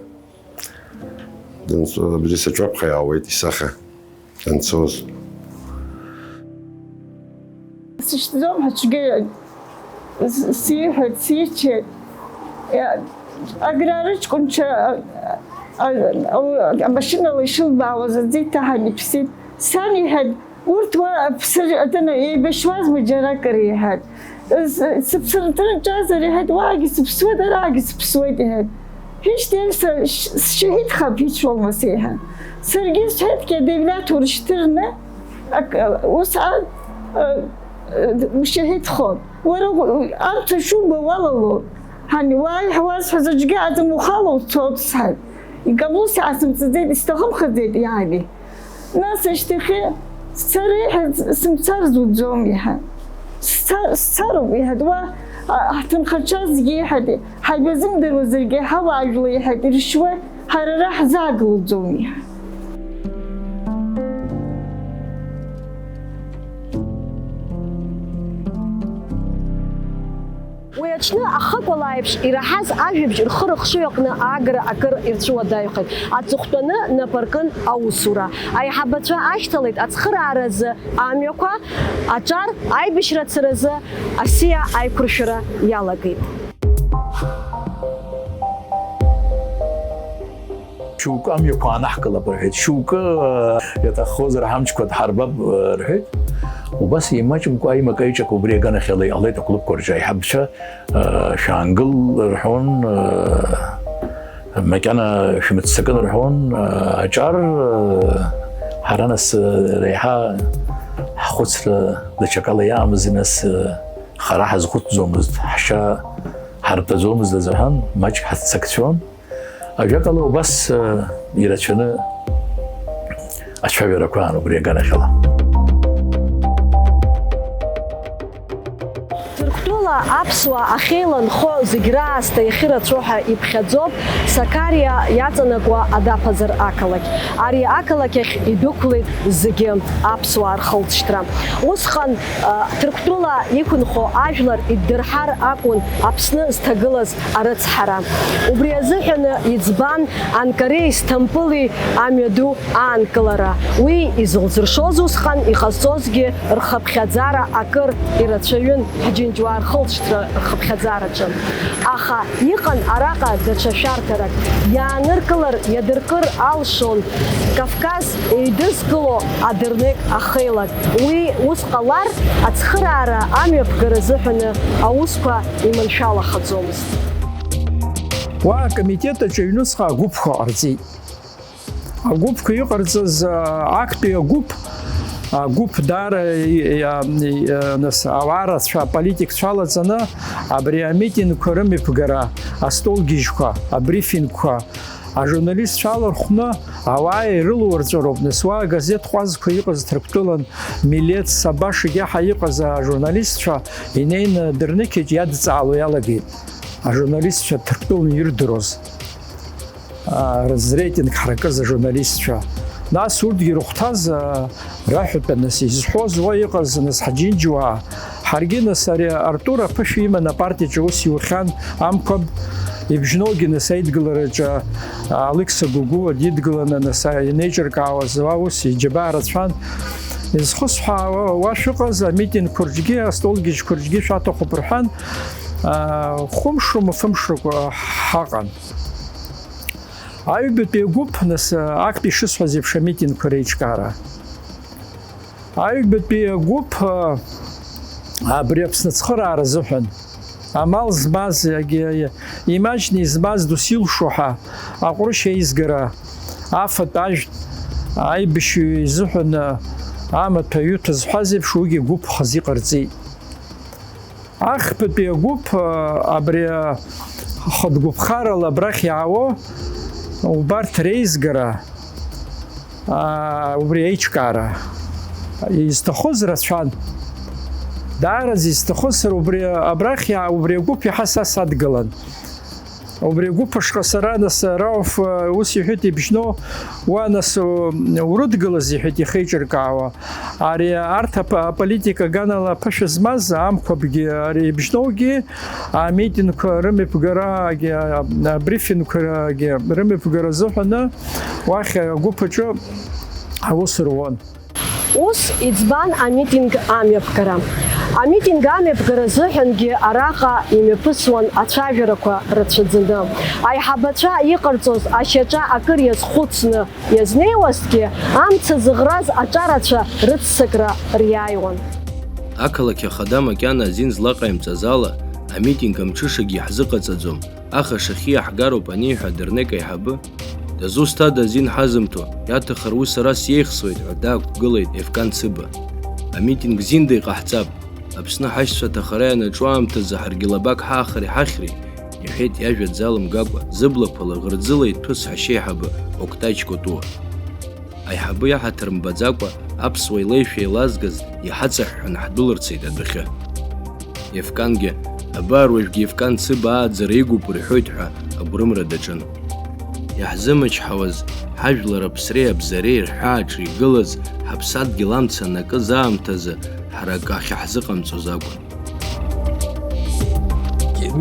дынҵ-, абри саҵәаԥхьа иаауеит исахьа. Данцоз. Сышьҭӡом ҳәа цәгьа с-, сиҳәеит, сиччеит. Иа-, Аграа рыҷкәынцәа, а, а, а, амашьынала ишылбаауаз аӡы иҭаҳан иԥсит. Сан иҳәеит, урҭ уа аԥсыр-, адын еибашьуазма џьаракыр, иҳәеит. С-, сыԥсырҭырҿазар, иҳәеит, уаагьы сыԥсуеит, араагьы сыԥсуеит, иҳәеит. Ҳишьҭеи са ш-, сшьаҳидхап, ҳицәоума сеиҳәан. Саргьы сҳәеит, Кьадевлаҭ урышьҭырны, ак-, усҟан, э, э, ушьаҳидхон. Уара у-, амца шубо уалалон. Ҳани, уааи, ҳуазҳәаз аӡәгьы аӡам, ухала уцот, сҳәеит. Икаблуси аасымҵаӡеит, исҭахымхаӡеит, иаани. Нас ашьҭахьы сцар иҳәеит, сымцар зуӡом, иҳәан. Сца-, сцароуп, иҳәеит, уа, а, ҳҭынхацәа зегьы, иҳәеит, ҳаибазымдыруазаргьы, ҳауаажәлар, иҳәеит, иршьуа, ҳара ара ҳзаагылаӡом, иҳәан. Уи аҽны ахыкәала аиԥш ираҳаз ажәабжь рхы рыхшыҩ аҟны аагара акыр ирцәуадаҩхеит. Аҵыхәтәаны нап аркын аусура. Аиҳабацәа ашьҭалеит ацхырааразы амҩақәа, аҿар аибашьра ацаразы асиа аиқәыршәара иалагеит. Шьоукы амҩақәа аанаҳкылап рҳәеит, шьоукы, э, иаҭаххозар ҳамчқәа дҳарбап, э, рҳәеит. Убас имаҷымкәа аимак-аиҿак убри аганахьала иҟалеит аклубқәа рҿы. Аиҳабацәа, э, шәаангыл рҳәон, э, макьана шәмыццакын рҳәон, э, аҿар, э, ҳара нас, э, реиҳа ҳхәыцра даҽакала иаамзи, нас, э, Ҳара ҳазхәыцӡомызт, ҳшьа ҳартәаӡомызт азыҳәан, маҷк ҳаццакцәон. Ажәакала, убас, э, ирацәаны ацәажәарақәа аан убри аганахьала. Ҭырқәтәыла аԥсуаа ахьеиланхо зегь раасҭа иахьырацәоу ҳәа иԥхьаӡоуп Сакариа иаҵанакуа Адаԥазар ақалақь. Ари ақалақь ахь идәықәлеит зегьы аԥсуаа рхылҵшьҭра. Усҟан, э, Ҭырқәтәыла иқәынхо ажәлар иддырҳар акәын Аԥсны зҭагылаз арыцҳара. Убри азыҳәаны иӡбан Анкареи Сҭампыли амҩаду аанкылара. Уи изылзыршоз усҟан иҟазҵозгьы рхыԥхьаӡара акыр ирацәаҩын, ҳџьынџьуаа рхылҵшьҭра рхыԥхьаӡараҿы. Аха иҟан араҟа даҽа шәарҭарак. Иааныркылар, иадыркыр алшон Кавказ еидызкыло адырнек ахеилак. Уи ус ҟалар, ацхыраара амҩаԥгара азыҳәаны аусқәа иманшәалахаӡомызт. Уа акомитет аҿы аҩнуҵҟа агәыԥқәа ҟарҵеит. Агәыԥқәа иҟарҵаз, а, актәи агәыԥ, агәыԥ даара, и-, и-, а, и-, а, нас, ауаа рацәа, аполитикцәа алаҵаны абри амитингқәа рымҩаԥгара, астолгьежьқәа, абрифингқәа, ажурналистцәа алархәны ауаа ирылурҵәароуп, нас, уа агазеҭ ҟәазқәа иҟаз Ҭырқәтәылан, Милеҭ, Сабашагьы ҳа иҟаз ажурналистцәа инеины адырнықьаҿ иадҵаало иалагеит ажурналистцәа Ҭырқәтәылан ирдыруаз, а, зреитинг ҳаракыз ажурналистцәа. Нас урҭгьы ирыхәҭаз, а, раҳәатәа, нас, изҳәоз уа иҟаз, нас, ҳџьынџьуаа, ҳаргьы, нас, ари Артур аԥышәа иман апартиаҿы аус иухьан, Амқәаб, Ибжьноугьы, нас, аидгылараҿы, а, Алықьса Гәыгәуа дидгыланы, нас, а, ианеиҿыркаауаз уа ус иџьабаа рацәан. Изхысҳәаауа, уа шәыҟаз, амитингқәа рҿгьы, астолгьежьқәа рҿгьы шәаҭахуп рҳәан, а, хәымш-мфымшрақәа ҳаҟан. Аҩбатәи агәыԥ, нас, актәи ишысҳәаз еиԥш, амитингқәа реиҿкаара. Аҩбатәи агәыԥ, а, абри Аԥсны ацхыраара азыҳәан, амал змаз, егьи имаҷны измаз, дус илшо ҳәа аҟәрышь аизгара, афатә, ажәтә, аибашьҩы изыҳәан, а, амаҭәа, аҩыҭәа зҳәаз еиԥш, уигьы гәыԥ хазы иҟарҵеит. Ахԥатәи агәыԥ, а, абри, а, хатә гәыԥхарала абрахь иаауа, убарҭ реизгара, а, убри аиҿкаара изҭахыз рацәан. Даараӡа изҭахыз сара убри, абрахь иаа-, убри агәыԥ иаҳа са садгылан. Убри агәыԥ ашҟа сара, нас, Рауф, а, ус иҳәеит, Ибжьноу, уа, нас, у-, урыдгылаз, иҳәеит, ихеиҿыркаауа. Ари, арҭ ап-, аполитика аганала аԥышәа змаз, Амқәабгьы, ари Ибжьноугьы, амитингқәа рымҩаԥгарагьы, а, абрифингқәагьы рымҩаԥгара азыҳәаны уахь агәыԥ аҿы аус руан. Ус иӡбан амитинг амҩаԥгара. Амитинг амҩаԥгара азыҳәангьы араҟа имҩаԥысуан ацәажәарақәа рацәаӡаны. Аиҳабацәа иҟарҵоз ашьаҿа акыр иазхәыцны иазнеиуазҭгьы, амца зыӷраз аҿарацәа рыццакра риааиуан. Ақалақь ахада макьана азин злаҟаимҵаз ала, амитинг амҽышагьы иаҳзыҟаҵаӡом, аха шахьы иаҳгароуп аниҳәа адырнек аиҳабы, дызусҭада азин ҳазымҭо, иаҭахар уи сара сиеихсуеит ҳәа даақәгылеит Ефкан Цыба. Амитинг зинда иҟаҳҵап, Аԥсны ҳашьцәа аҭахара ианаҿу аамҭазы ҳаргьы лабак ҳаахар иҳахьри, иҳәеит иажәа дзалымгакәа, зыблақәа лаӷырӡыла иҭәыз ҳашьеиҳабы Октай Чкотуа. Аиҳабы иаҳаҭыр мбаӡакәа, аԥсуа илеишәа еилазгаз иҳаҵаҳәҳәаны ҳдәылырцеит адәахьы. Ефкангьы, абар уажәгьы Ефкан Цыба ааӡара игуп рҳәоит ҳәа агәрымра даҿын. Иаҳзымычҳауаз, ҳажәлар аԥсреи абзареи рҳәааҿы игылаз, ҳаԥсадгьыл амца анакыз аамҭазы ҳара акы ахьаҳзыҟамҵоз акәын.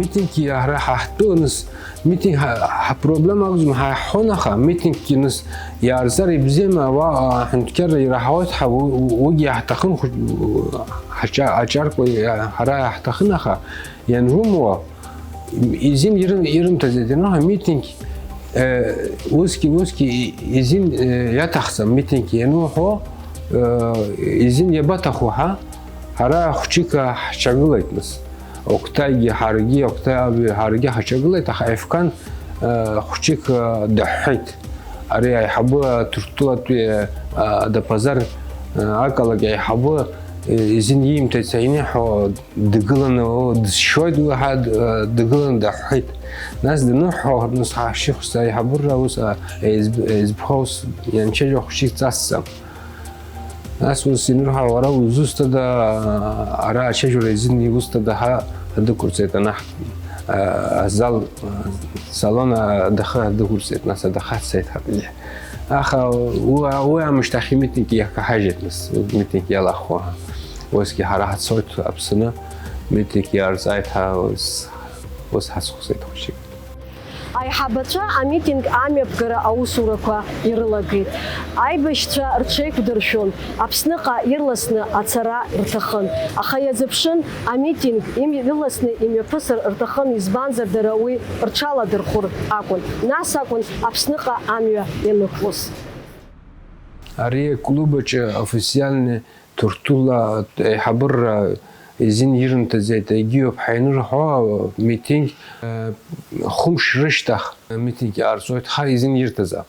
Митинггьы ҳара ҳаҳтәы аныс, митинг ҳа-, ҳапроблема акәӡам, ҳа иаҳҳәон, аха митинггьы аныс иаарҵар ибзиама, уа, аҳәынҭқарра ираҳауеит ҳәа, у-, у-, уигьы иаҳҭахын, хәыҷ-, ҳаҷа-, аҷаркәа иа-, ҳара иаҳҭахын, аха ианрымуа, изин ирым-, ирымҭаӡеит, иану ҳәа митинг, э, усгьы, усгьы и-, изин, э, иаҭахӡам митинг иануҳәо, э, изин иабаҭаху ҳәа, ҳара хәҷык ҳаҽагылеит нас. Октаигьы ҳаргьы, Октай Алби ҳаргьы ҳаҽагылеит, аха Ефкан, э, хәҷык, э, дыҳәҳәеит. Ари аиҳабы Ҭырқәтәылатәи, э, Адаԥазар, э, ақалақь аиҳабы, Изин иимҭац аиниҳәо дгыланы, оо, дысшьоит уи ҳәа, д-, дгыланы даҳәҳәеит. Нас даныҳәҳәо, нас ҳа ҳшьыхәса аиҳабыра ус, а, еизб-, еизбхоу с-, ианчеиџьуа хәшьык ҵасса. Нас ус инырҳәа, уара узусҭада, ара ачеиџьуара изин иусҭада ҳәа дықәырҵеит анаҳ-, а, азал, а, салон адәахьы дықәырҵеит, нас адәахьы дцеит ҳаргьы. Аха уи, уи аамышьҭахь имитинг иаҳкаҳажьит, нас, уи митинг иалахәу. Усгьы ҳара ҳцоит Аԥсны, митинг иаарҵааит ҳәа, ус, ус ҳацхәсеит хәыҷык. Аиҳабацәа амитинг амҩаԥгара аусурақәа ирылагеит. Аибашьцәа рҽеиқәдыршәон, Аԥсныҟа ирласны ацара рҭахын. Аха иазыԥшын, амитинг им-, ирласны имҩаԥысыр рҭахын, избанзар, дара уи рҽаладырхәыр акәын. Нас акәын Аԥсныҟа амҩа ианықәлоз. Ари аклуб аҿы официальны Ҭырқәтәыла аиҳабыра изин ирымҭаӡеит, егьиуп ҳаинырҳәо, митинг, э, хәымш рышьҭахь митинг иаарҵоит, ҳа изин ирҭазаап.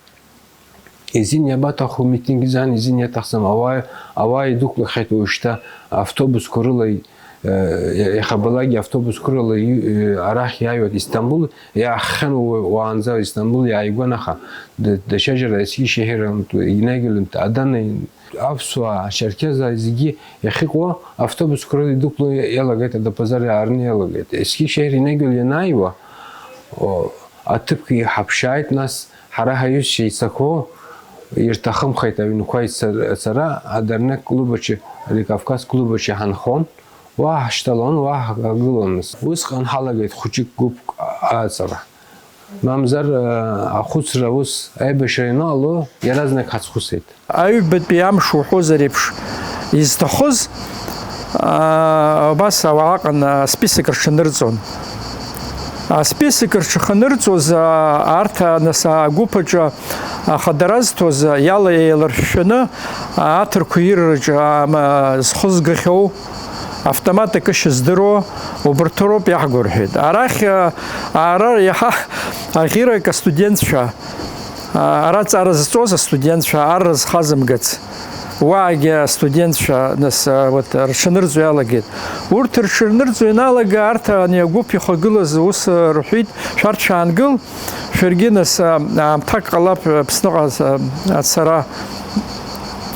Изин иабаҭаху, митинг изан изин иаҭахӡам, ауаа, ауаа идәықәлахьеит уажәшьҭа автобусқәа рыла, э, иахьабалакгьы автобусқәа рыла и-, э, арахь иааиуеит Истамбул, иааххьан уа-, уаанӡа Истамбул иааигәан, аха д-, даҽаџьара есқьышьаҳирантә инагьлынтә аданы Аԥсуаа, ачерқьезаа зегьы иахьыҟоу автобусқәа рыла идәықәло иалагеит, адапазар иаарны иалагеит. Есқьышьаҳир инагьлы ианааиуа, о, аҭыԥқәа иҳаԥшааит, нас ҳара ҳаҩызцәа ицақәоу ирҭахымхеит аҩнқәа ицар-, ацара, адернеқ клуб аҿы, ари Кавказ клуб аҿы ҳанхон, уа ҳашьҭалон, уа ҳагылон, нас. Усҟан ҳалагеит хәыҷык гәыԥк аҵара. Мамзар, ахәыцра ус аибашьра ианаало, иаразнак ҳацхәыцит. Аҩбатәи амш уҳәозар еиԥш, изҭахыз, аа, абас ауаа аҟны асписок рҽанырҵон. Асписок рҽаханырҵоз, аа, арҭ, аа, нас агәыԥ аҿы ахадара зҭоз, иала еиларшәшәаны, аа, аҭырқәа ирраҿы, аа, ма-, зхы згахьоу, автомат акышьа здыруа, убарҭ роуп иаҳго рҳәеит. Арахь, аа, ара иаҳа аӷьырак астудентцәа, аа, ара ҵара зҵоз астудентцәа ар рызхазымгац. Уаагьы астудентцәа, нас, аа, вот, рҽанырҵо иалагеит. Урҭ рҽанырҵо ианалага, арҭ ани агәыԥ ихагылаз ус, аа, рҳәеит, шәарҭ шәаангыл, шәаргьы, нас, аа, аамҭак ҟалап, Аԥсныҟа, аа, ацара.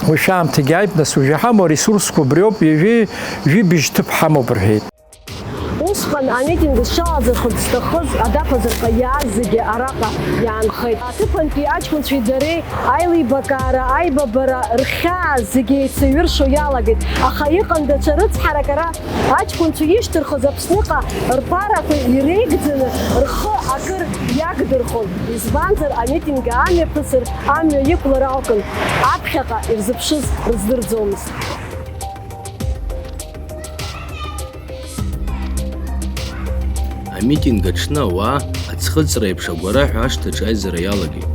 Уажә аамҭагьы ааит, нас, уажә иҳамоу аресурсқәа убриоуп, ҩажәи, жәибжь ҭыԥ ҳамоуп рҳәеит. Усҟан амитинг зҽалазырхәырц зҭахыз адапазырҟа иааз зегьы араҟа иаанхеит. Аҭыԥантәи аҷкәынцәеи дареи аилибакаара, аибабара, рхьаа зегьы еицаҩыршо иалагеит. Аха иҟан даҽа рыцҳарак ара аҷкәынцәа ишьҭырхыз Аԥсныҟа рԥарақәа иреигӡаны рхы акыр иагдырхон. Избанзар, амитинг аамҩаԥысыр амҩа иқәлар акәын, аԥхьаҟа ирзыԥшыз рыздырӡомызт. Амитинг аҽны ауаа аӡхыҵра еиԥш агәараҳәа ашҭаҿы аизара иалагеит.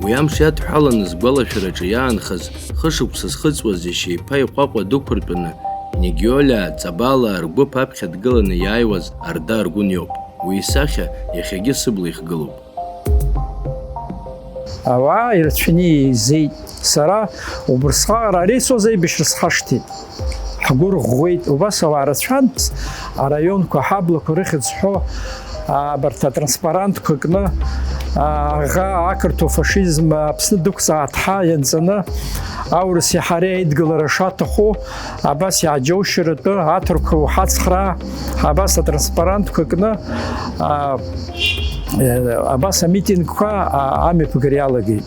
Уи амш иадҳәаланы, сгәалашәараҿы иаанхаз, хышықәса зхыҵуаз иашьа иԥа иҟәаҟәа дықәыртәаны, Негиолиаа, Ҵабалаа ргәыԥ аԥхьа дгыланы иааиуаз Арда Аргәын иоуп. Уи исахьа иахьагьы сыбла ихгылоуп. Ауаа ирацәаны еизеит. Сара убырсҟак ари ицоз аибашьра схашҭит. Ҳгәы рӷәӷәеит. Убас ауаа рацәан, араионқәа, ҳаблақәа рыхьӡ ҳәо, а, абарҭ атранспарантқәа кны, а, аӷа ақырҭуа фашизм Аԥсны дықәҵааит ҳәа ианҵаны, аурыси ҳареи аидгылара шаҭаху, абас иааџьоушьаратәы аҭырқәа уҳацхраа, абас атранспарантқәа кны, а, Абас амитингқәа, а, амҩаԥгара иалагеит.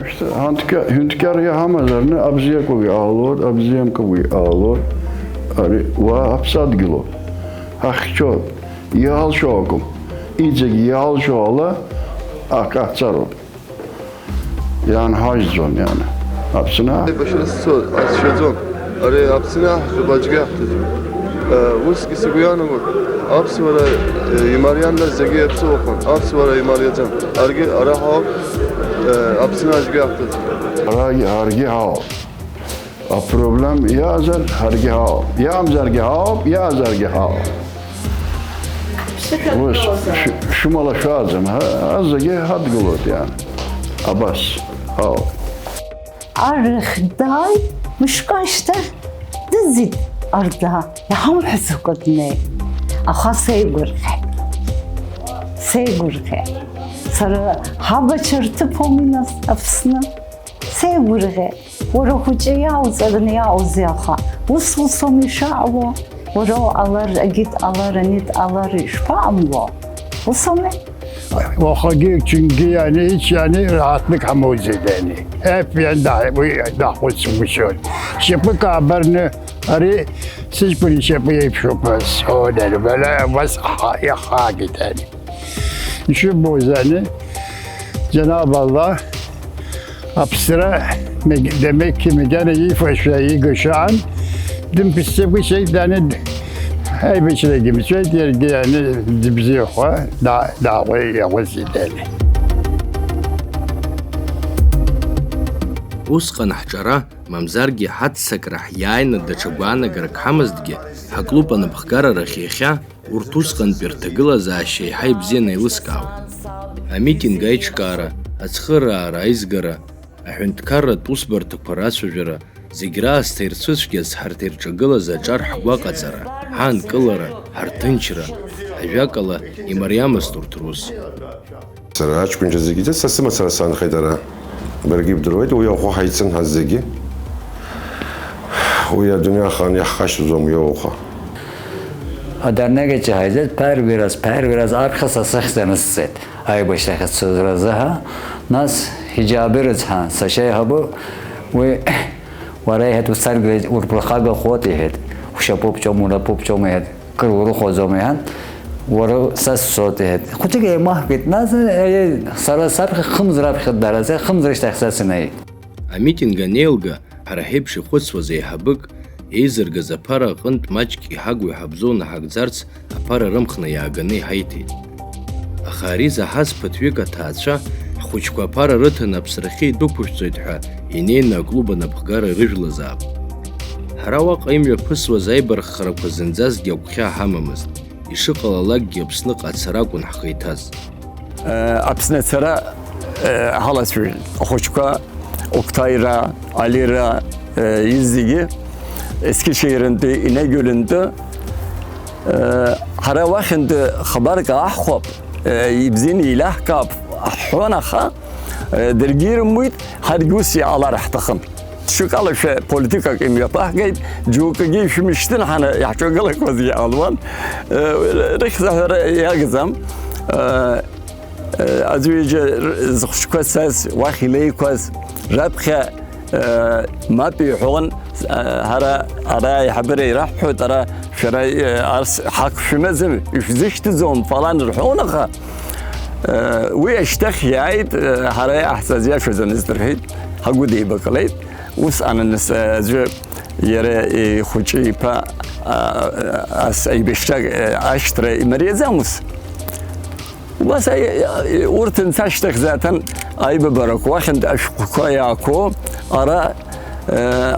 Ҳәынҭқьа-, ҳәынҭқьар иҳамазарны абзиақәагьы ҟалоит, абзиамкәагьы ҟалоит. Ари уа аԥсадгьылоуп. Ҳахьчоит. Иалшо акәым. Иҵегь иалшо ала, акы ҟаҳҵароуп. Иаанҳажьӡом, иаан. Аԥсны. Аибашьра сцоит, ацәшәаӡом. Ари Аԥсны аҳҭоуп, аӡәгьы аҳҭаӡом. Э, усгьы сыгәы иаанагоит, аԥсуара, э, имариан, нас зегьы иаԥсуахон, аԥсуара имариаӡам. Аргьы ара ҳауп, э, Аԥсны аӡәгьы аҳҭаӡом. Арагь-, аргьы ҳауп. Апроблем иаазар, ҳаргьы ҳауп. Иамзаргьы ҳауп, иаазаргьы ҳауп. Ус, шә-, шәымала шәааӡам, ҳа, ҳа зегьы ҳадгылоит, иан. Абас, ҳауп. Арахь дааи, Мышкы ашьҭахь дыӡит Арда, иҳамҳәаӡакәа днеит. Аха сеигәырӷьеит. Сеигәырӷьеит. Сара ҳабацәа рҭыԥ ауми нас Аԥсны? Сеигәырӷьеит. Уара хәыҷы иауҵараны иааузи аха? Ус усоума ишаауа? Уара уҟалар, егьит ҟалар, анит ҟалар ишԥаҟамло? Усоуми? Уахагьы ҽынгьы иани, ичи иани, раҳаҭнык ҳамоуӡеит ани. Еф иан даҳ-, уи даҳхәыцгәышьон. Шьапык аабарны, ари сыҷкәын ишьапы еиԥшуп, сҳәон ани, бала, убас иаха-, иахаагеит ани. Ишыббоз ани, џьанаб Аллаҳ, Аԥсра, мег-, демек, макьана ифашәа, игашәан, дымԥсӡакәа ишеит, даны д-, аибашьрагьы мцеит, иаргьы ани дыбзиахәа, да-, дааҟәа-, иаҟәыҵит ани. Усҟан ҳҿара, мамзаргьы ҳаццакра ҳиааины даҽа гәаанагарак ҳамазҭгьы, ҳаклуб анапхгара рахь иахьа Урҭ усҟантәи рҭагылазаашьа еиҳа ибзианы еилыскаауан. Амитинг аиҿкаара, ацхыраара аизгара, аҳәынҭқарратә усбарҭақәа рацәажәара, зегь раасҭа ирцәыцәгьаз ҳарҭ ирҿагылаз аҿар ҳгәаҟаҵара, ҳаанкылара, ҳарҭынчра, ажәакала, имариамызт урҭ рус. Сара аҷкәынцәа зегьы, са сымацара саанхеит ара. Баргьы ибдыруеит, уи аӷәы ҳаицын ҳазегьы. Уи адунеи ахаан иаҳхашҭӡом уи ауха. Адарнегаҿы ҳаизеит, первый раз, первый раз арԥыс асахьӡ анысҵеит. Аибашьрахь ацоз разы ҳа, нас ҳиџьаби рыцҳа, сашьа еиҳабы, уи, уара, иҳәеит, уцаргьы урԥырхагахоит, иҳәеит. Ушьапы ԥҵәом, унапы ԥҵәом, иҳәеит. Кыр урыхәаӡом, иҳәан, уара са сцоит, иҳәеит. Хәыҷык еимаҳкит, нас, е, сара саԥхьа хымз раԥхьа дара, са хымз рышьҭахь са сынеит. Амитинг анеилга, ҳара ҳеиԥш ихәыцуаз еиҳабык, еизыргаз аԥара аҟынтә маҷк иҳагу-иҳабзоу наҳагӡарц, аԥара рымхны иааганы иҳаиҭеит. Аха ари заҳаз ԥыҭҩык аҭаацәа, ҳхәыҷқәа аԥара рыҭаны аԥсрахьы идәықәышәҵоит ҳәа, инеины аклуб анапхгара ирыжәлазаап. Ҳара уаҟа имҩаԥысуаз аибарххарақәа зынӡасгьы агәхьаа ҳамамызт, ишыҟалалакгьы Аԥсныҟа ацара акәын ҳхы иҭаз. Аԥсны ацара ҳалацәажәеит ахәыҷқәа, Октаира, Алира, изегьы, Ескишеирынтәи, Инагьөлынтәи. Ҳара уахьынтәи хабарк ааҳхәап, ибзианы еилаҳкаап ҳҳәон, аха даргьы ирымуит, ҳаргьы ус иҟалар ҳҭахын. Ҽакала шәа политикак имҩаԥаҳгеит, џьоукгьы ишәымышьҭын ҳәа иаҳҿагылақәазгьы ҟалуан. Рыхьӡ аҳәара иагӡам. Аӡәы-ҩыџьа зхәыҷқәа цаз, уахь илеиқәаз, раԥхьа, мап иҳәон, ҳара ара аиҳабыра ираҳҳәоит, ара шәара, арс ҳақә шәымаӡам, ишәзышьҭӡом, фалан рҳәон, аха, уи ашьҭахь иааит, ҳара иаҳҵаз иашәаӡамызт рҳәеит, ҳагәыдеибакылеит. Ус ананыс, аӡәы иара ихәыҷы иԥа, ас аибашьра ашьҭра имариаӡам ус. Убас аи-, урҭ анцашьҭахь заҭан аибабарақәа уахьынтә ашәҟәқәа иаақәоу ара,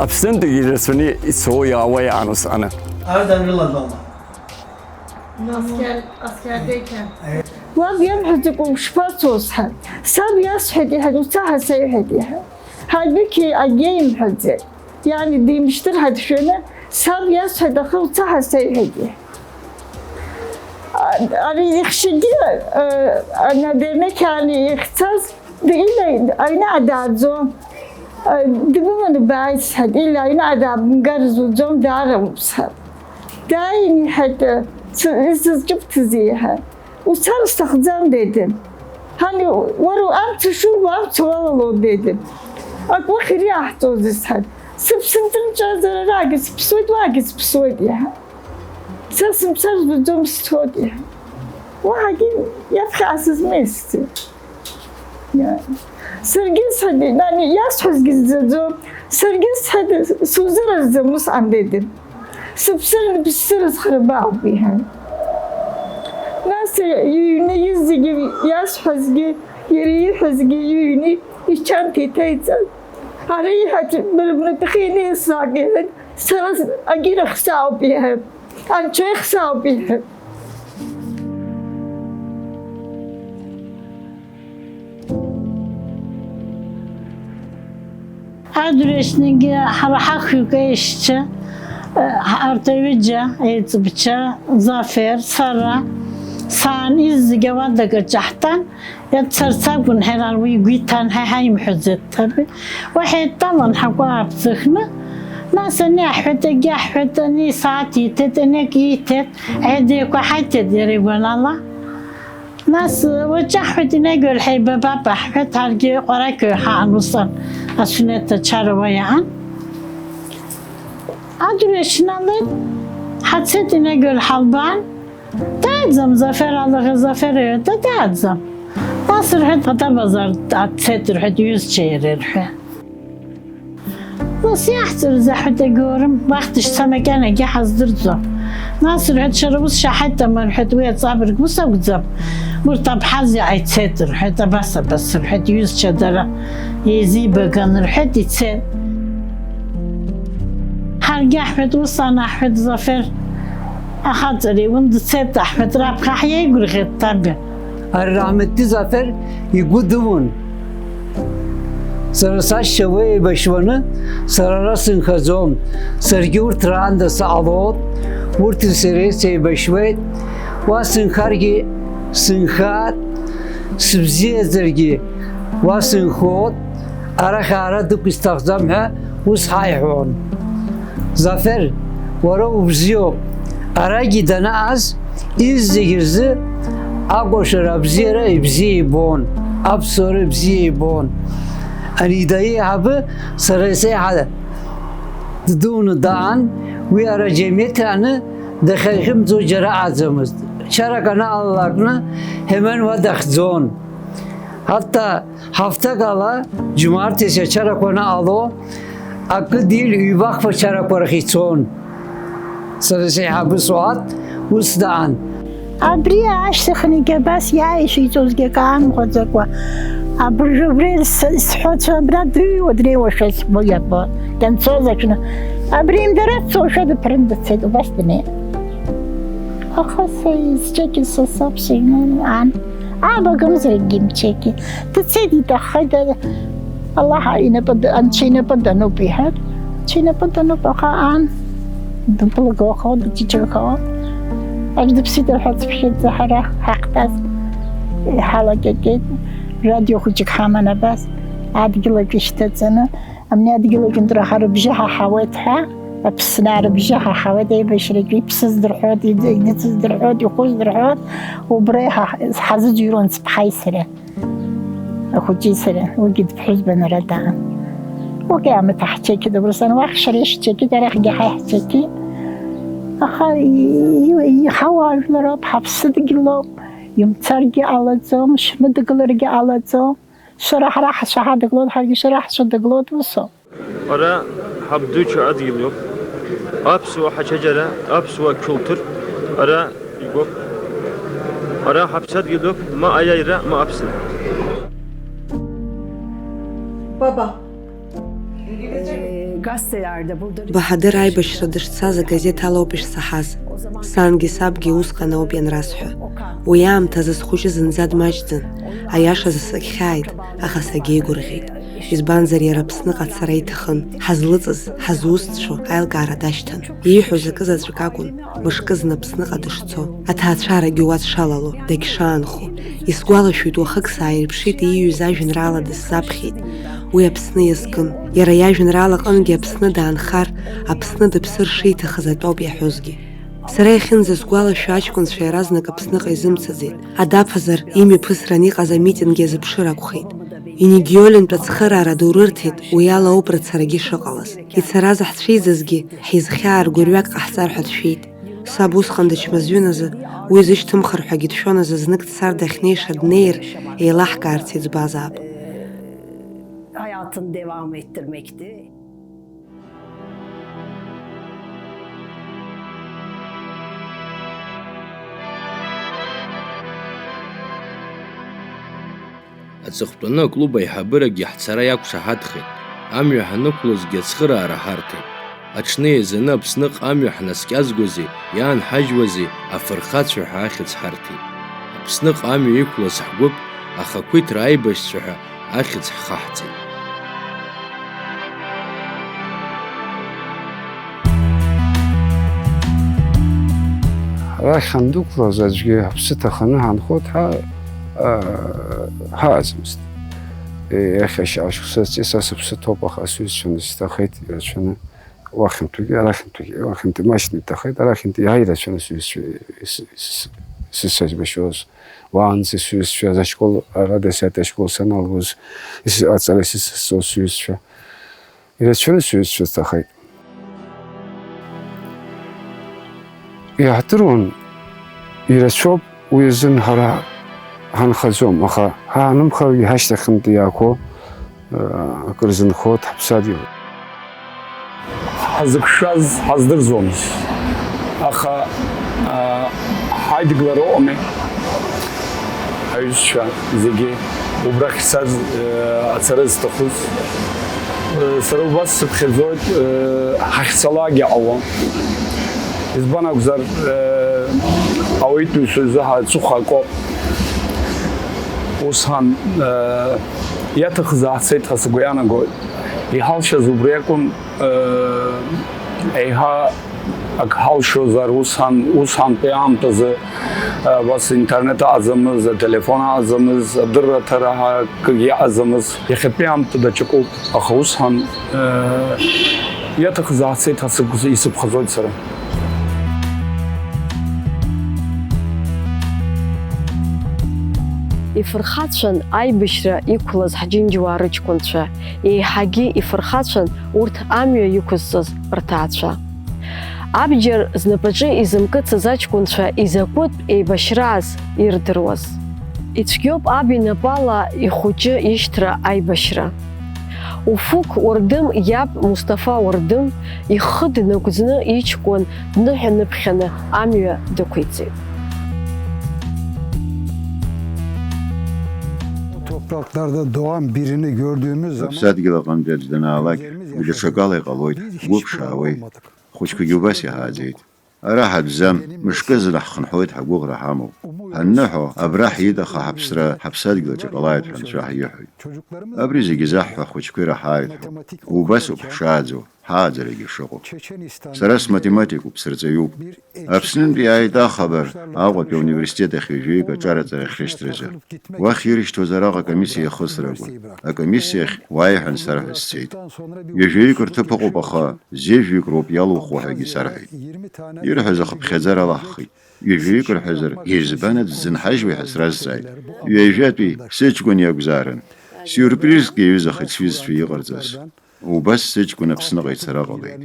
Аԥснынтәигьы ирацәаны ицо-иаауа иаан усҟаны. Ардан рыладала. Аскер, аскер деке. Лаб иамҳәаӡакәа ушԥацо, сҳәан. Саб иасҳәеит, иҳәеит, уца ҳәа сеиҳәеит, иҳәеит. Ҳадәықь агьеимҳәаӡеит. Иани димшьҭыр ҳәа дшәаны, саб иасҳәеит, аха уца ҳәа сеиҳәеит, иҳәеит. А-, ари ихшьагьы, э, ана дернеқьааны ихьцаз, д-, ила аҩны дааӡо, э, дбыманы бааит, сҳәеит, ила аҩны даабымгар зуӡом, даара уԥсҳәа. Дааин, иҳәеит, цы-, исызҿыбҭызеи, иҳәа. Уцар сҭахӡам, дедын. Ҳани, уара амца шубо амца уалалон, дедын. Ак уахь ириаҳҵозеи, сҳәан. Сыԥсы нҵәамҵәаазар араагьы сыԥсуеит, уаагьы сыԥсуеит, иҳәа. Са сымцар зуӡом, сцоит, иҳәа. Уаҳагьы иаԥхьа сызмеисӡеит. Иа-, саргьы сҳәеит, нани, иасҳәазгьы сӡаӡом, саргьы сҳәеит, сузыразӡам усҟан, дедын. Сыԥсыр, бсырызхра баауп, иҳәан. Нас иҩны изегьы иасҳәазгьы, иара ииҳәазгьы иҩны ичанҭа иҭеиҵан, ара иҳәац, бара бнапахьы инеисаак, иҳәан, сара с-, агьира хсаауп, иҳәан, анцәа ихсаауп, иҳәан. Адырҩаҽныгьы ҳара ҳахҩык аешьцәа, арҭ аҩыџьа, еиҵбцәа, Зафер, сара, сан, изегьы ауадак аҿы ҳтәан, иаццарц акәын, ҳәа уи игәы иҭан, ҳа ҳаимҳәаӡеит, ҭабе. Уа ҳеидтәалан ҳакәа ааԥҵыхны, нас ани аҳәеит, егьи аҳәеит, ани исааҭ иҭеит, ани акы иҭеит, ҳаидеиқәа ҳаиҭеит иара игәанала. Нас, уаҵәы ҳҳәеит, инагьур ҳаибабап, ҳҳәеит, ҳаргьы ҟәарақьуа ҳаан усҟан, асунеҭ ачара уа иаан. Адырҩаҽналеит, ҳацеит, инагьур ҳалбаан, дааӡам, Зафер алаӷа, Зафер иҳәеит, дааӡам. Нас рҳәеит, Ҟаҭа базар дцеит рҳәеит, иҩызцәа иара ирҳәеит. Нас иаҳҵарыз аҳәатәагьы уарым, уахь дышца макьанагьы ҳаздырӡом. Нас рҳәеит, шәара ус шаҳаҭым рҳәеит, уи аҵабырг ус акәӡам. Урҭ Абҳазиа ицеит рҳәеит, абас, абас рҳәеит, иҩызцәа дара еизибаган рҳәеит, ицеит. Ҳаргьы аҳәеит, ус анаҳҳәеит, Зафер ахаҵара иун дцеит аҳәеит, раԥхьа ҳиеигәырӷьеит, ҭабе. Ари Раҳмеҭти Зафер игәы дылон. Сара сашьцәа уи еибашьуаны, сара ара сынхаӡом. Саргьы урҭ раанда сҟалоит, урҭи сареи сеибашьуеит. Уа сынхаргьы сынхааит, сыбзиаӡаргьы уа сынхоит. Арахь аара дықәу исҭахӡам ҳәа ус ҳаиҳәон. Зафер, уара убзиоуп. Арагьы данааз, изегьы рзы акәашара абзиара ибзиа ибон, аԥсуара ибзиа ибон. Ани ида еиҳабы сара исеиҳа ддуны даан, уи ара џьамеҭ ааны дахьахьымӡо џьара аӡамызт. Чарак анаалалакны Ҳеман уа дахьӡон. Ҳаҭта Ҳафҭак ала џьумарҭ есиа чарақәа анаҟало, акы дил ҩбахԥа чарақәа рахь ицон. Сара сеиҳабы Суаҭ ус даан. Абри аашьҭыхны егьа абас иааишәиҵозгьы акы аамҟаӡакәа, абыржәы убри с-, сҳәацәа абра дыҩуа днеиуашәа сгәы иабон, данцоз аҽны. Абри имдара дцошәа дыԥрын дцеит, убас днеит. Аха са изҿагьы са саб сыҩны ан. Абагамзаргьы мчеки. Дцеит, иҭаххеит, Аллаҳ инапы д-, Анцәа инапы дануп иҳәар, Анцәа инапы дануп, аха ан дыблагахо, дыҷыҷырхо. Аж дыԥсит рҳәа цыԥхьаӡа ҳара ҳахьтәаз иҳалагеит. Радио хәыҷык ҳаман абас, адгьылаҿ ишьҭаҵаны, абни адгьылаҿынтәра ҳара бжьы ҳаҳауеит ҳәа. Аԥсны рыбжьы ҳаҳауеит, аибашьраҿы иԥсыз дырҳәоит, иӡ-, иӡыӡ дырҳәоит, ихәыз дырҳәоит, убра иҳа-, ҳазыӡырҩуан сыԥҳаи сареи, ахәыҷи сареи, уигьы дыԥҳәызбан ара даан. Уигьы амаҭ ҳчеқьит, Абрасан уахь шәара ишәчеқьит, арахьгьы ҳа иҳчеқьит. Аха и-, и-, иҳауаажәлароуп, ҳаԥсыдгьылоуп, имцаргьы ҟалаӡом, шәмыдгыларгьы ҟалаӡом. Шәара ҳара ҳцәа ҳадгылоит, ҳаргьы шәара ҳцәа дыгылоит, усоуп. Ара ҳабдуцәа адгьыл иоуп. Аԥсуа ҳачаџьара, аԥсуа қьултыр ара игәоуп. Ара ҳаԥсадгьыл иоуп, ма аиааира, ма аԥсра. Баба. Баҳадыр аибашьра дышцаз агазеҭ алоуп ишсаҳаз. Сангьы сабгьы усҟан ауп ианрасҳәа. Уи аамҭазы схәыҷы зынӡа дмаҷӡан. Аиашазы сагьхьааит, аха сагьеигәырӷьеит. Избанзар, иара Аԥсныҟа ацара иҭахын. Ҳазлыҵыз, ҳазусҭцәоу аилкаара дашьҭан. Ииҳәоз акы заҵәык акәын, мышкы зны Аԥсныҟа дышцо. Аҭаацәарагьы уа дшалало, дагьшаанхо. Исгәалашәоит, уахык сааирԥшит, ииҩыз ажәеинраала дысзаԥхьеит. Уи Аԥсны иазкын. Иара иажәеинраалаҟынгьы Аԥсны даанхар, Аԥсны дыԥсыр шиҭахыз атәоуп иаҳәозгьы. Сара иахьынӡасгәалашәо аҷкәынцәа иаразнак Аԥсныҟа изымцаӡеит. Адаԥазар, имҩаԥысран иҟаз амитинг иазыԥшыр акәхеит. Инегиолинтә ацхыраара ду рырҭеит, уи ала ауп рыцарагьы шыҟалаз. Ицараз ҳцәиӡазгьы, ҳизхьаар гәырҩак ҟаҳҵар ҳәа дшәеит. Саб усҟан дычмазаҩын азы, уи зышьҭымхыр ҳәагьы дшәон азы, знык дцар дахьнеиша днеир, еилаҳкаарц иӡбазаап. Hayatını devam ettirmekti. Аҵыхәтәаны аклуб аиҳабырагьы ҳцара иақәшаҳаҭхеит, амҩа ҳанықәлозгьы ацхыраара ҳарҭеит. Аҽны еизаны Аԥсныҟа амҩа ҳнаскьазгози, иаанҳажьуази афырхацәа ҳәа ахьӡ ҳарҭеит. Аԥсныҟа амҩа иқәлаз ҳгәыԥ ахақәиҭра аибашьцәа ҳәа ахьӡ ҳхаҳҵеит. Арахь ҳандәықәлаз аӡәгьы ҳаԥсы ҭаханы ҳанхоит ҳәа, аа, ҳааӡамызт. Иахьа шьаҿ шықәса ҵис са сыԥсы ҭоуп, аха сҩызцәаны сҭахеит ирацәаны. Уахьынтәигьы, арахьынтәигьы, уахьынтәи маҷны иҭахеит, арахьынтәи иаҳа ирацәаны сҩызцәа ис-, ис-, сысаибашьуаз. Уаанӡа сҩызцәа, ашкол, ара десятый ашкол саналгоз, ис-, аҵара сызцоз сҩызцәа. Ирацәаны сҩызцәа сҭахеит. Иаҳдыруан, ирацәоуп, уи азын ҳара ҳанхаӡом, аха ҳаанымхаргьы ҳашьҭахьынтәи иаақәоу, э, акыр зынхоит ҳаԥсадгьыл. Ҳазықәшәаз ҳаздырӡомызт, аха, а, ҳаидгылара ыҟами, аҩызцәа зегьы, убрахь сцаз, э, ацара зҭахыз. Э, сара убас сыԥхьаӡоит, э, ҳахьцалакгьы ҟалон. Избан акәзар, э, ауаҩытәыҩса изы ҳаҵыхәа акоуп. Усҟан, э, иаҭахыз ааҳцеит ҳәа сгәы иаанагоит. Иҳалшаз убри акәын. Еиҳа ак ҳалшозар, усҟан, усҟантәи аамҭазы, абас интернет аҟаӡамыз, ателефон аҟаӡамыз, адырраҭара ҳәа акгьы аҟаӡамыз. Иахьатәи аамҭа даҽакуп, аха усҟан, иаҭахыз ааҳцеит ҳәа сыгәы исыԥхаӡоит сара. Ифырхацәан аибашьра иқәлаз ҳџьынџьуаа рыҷкәынцәа, еиҳагьы ифырхацәан урҭ амҩа иқәызҵаз рҭаацәа. Абџьар знапаҿы изымкыцыз аҷкәынцәа изакәытә еибашьрааз ирдыруаз. Ицәгьоуп аб инапала ихәыҷы ишьҭра аибашьра. Уфук Уардым иаб Мусҭафа Уардым ихы днагәӡны иҷкәын дныҳәаныԥхьаны амҩа дықәиҵеит. Topraklarda doğan birini gördüğümüz zaman Аԥсадгьыл аҟынтәи аӡә данаалак, уи даҽакала иҟалоит, ҳгәы ԥшаауеит. Хәыҷқәагьы убас иҳааӡеит. Ара ҳатәӡам, мышкызны ҳхынҳәуеит, ҳагәыӷра ҳамоуп. Ҳанныҳәо, абра ҳиит, аха ҳаԥсра ҳаԥсадгьылаҿ иҟалааит ҳәа анцәа ҳиҳәоит. Абри зегьы заҳҳәо ҳхәыҷқәа ираҳааит ҳәа. Убасоуп ҳшааӡо, ҳааӡарагьы шыҟоу. Сара сматематикуп, сырҵаҩуп. Аԥснынтә иааит ахабар Аҟәатәи ауниверситет ахь ҩажәаҩык аҿар аҵара ахьрышьҭразы. Уахь ирышьҭуаз араҟа акомиссиа иахысракәын. Акомиссиахь уааи ҳәа ансарҳәа сцеит. Ҩажәаҩык рҭыԥ ыҟоуп, аха зежәҩык роуп иалухуа ҳәагьы сарҳәеит. Ирҳәаз ахыԥхьаӡара алаҳхит. Ҩажәаҩык рҳәазар, избан аӡә дзынҳажьуеи ҳәа сразҵааит. Ҩажәатәи сыҷкәын иакәзаарын. Сиурпризк иаҩызахеит сҩызцәа иҟарҵаз. Убас сыҷкәын Аԥсныҟа ицара ҟалеит.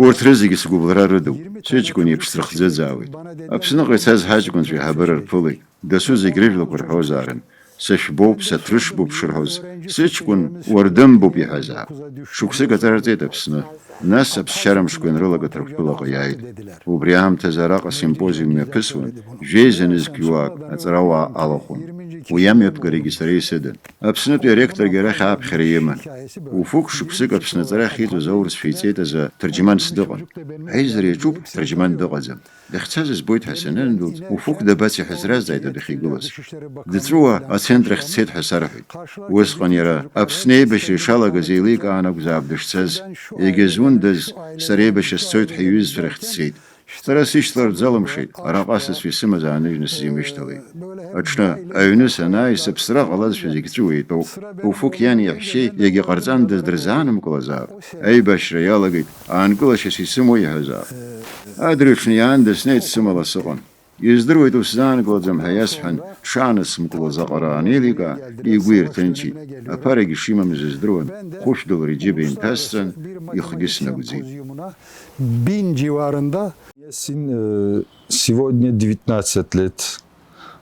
Урҭ рызегьы сгәыбылра рыдуп, сыҷкәын еиԥш срыхӡыӡаауеит. Аԥсныҟа ицаз ҳаҷкәынцәа аиҳабыра рԥылеит, дасу зегь рыжәлақәа рҳәозаарын, сышәбоуп, саҭрышбуп шырҳәоз, сыҷкәын уардымбуп иҳәазаап. Шықәсык аҵара рҵеит Аԥсны, нас аԥсшьара мшқәа ианрылага Ҭырқәтәылаҟа иааит. Убри аамҭазы араҟа симпозиум мҩаԥысуан, жәеиза нызқь жәуак аҵарауаа алахәын. Уи амҩаԥгарагьы сара исыдан. Аԥснытәи аректоргьы арахь ааԥхьара иман. Уфук шықәсык Аԥсны аҵара ахьиҵоз аурысшәа иҵеиҵаз аҭырџьманс дыҟан. Аизара иаҿуп, ҳҭырџьман дыҟаӡам. Дахьцаз избоит ҳәа санындәылҵ, Уфук дабацеи ҳәа сразҵааит адәахьы игылаз. Дҵәыуа ацентр ахь дцеит ҳәа сарҳәеит. Усҟан иара Аԥсны еибашьра ишалагаз еиликаан акәзаап дышцаз, егьа зундаз, сара еибашьра сцоит ҳәа иҩызцәа рахь дцеит. Сара сышьҭалартә залымшеит, араҟа асасцәа исымаз ааныжьны сзимышьҭалеит. Аҽны, аҩны санааи, сыԥсра ҟалазшәа зегь ҵәыуа итәоуп. Уфук иани иаҳәшьеи иагьа ҟарҵандаз дырзаанымкылазаап. Аибашьра иалагеит, аанкылашьас исымоу иҳәазаап. Адырҩаҽны иаанда снеит, сымала сыҟан. Издыруеит усзаанкылаӡам ҳәа иасҳәан, дшааныскылоз аҟара анеиликаа, игәы ирҭынчит. Аԥарагьы шимамыз здыруан, хәышә дылра иџьыба инҭасҵан, ихгьы снагәӡит. Bin civarında. Yasin, e, сегодня девятнадцать лет.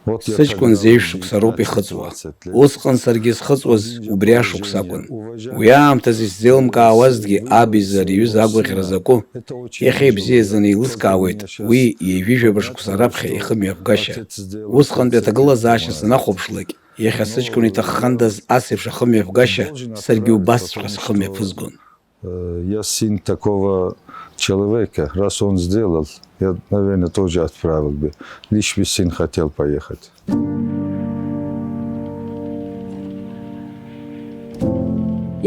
Вот я Сыҷкәын тогда зеижә шықәса роуп девятнадцать, ихыҵуа. Двадцать лет. Усҟан саргьы схыҵуаз убри ашықәс акәын. Уи аамҭазы исзеилымкаауазҭгьы, аб изы ари аҩыза агәаӷьра закәу, иахьа ибзиаӡаны еилыскаауеит, уи ҩажәижәаба шықәса раԥхьа ихымҩаԥгашьа. Усҟантәи аҭагылазаашьа санахәаԥшлак, иахьа сыҷкәын иҭаххандаз ас еиԥш ахымҩаԥгашьа саргьы убасҵәҟьа схы мҩаԥызгон. Э, я сын такого человека, раз он сделал, я, наверное, тоже отправил бы. Лишь бы сын хотел поехать.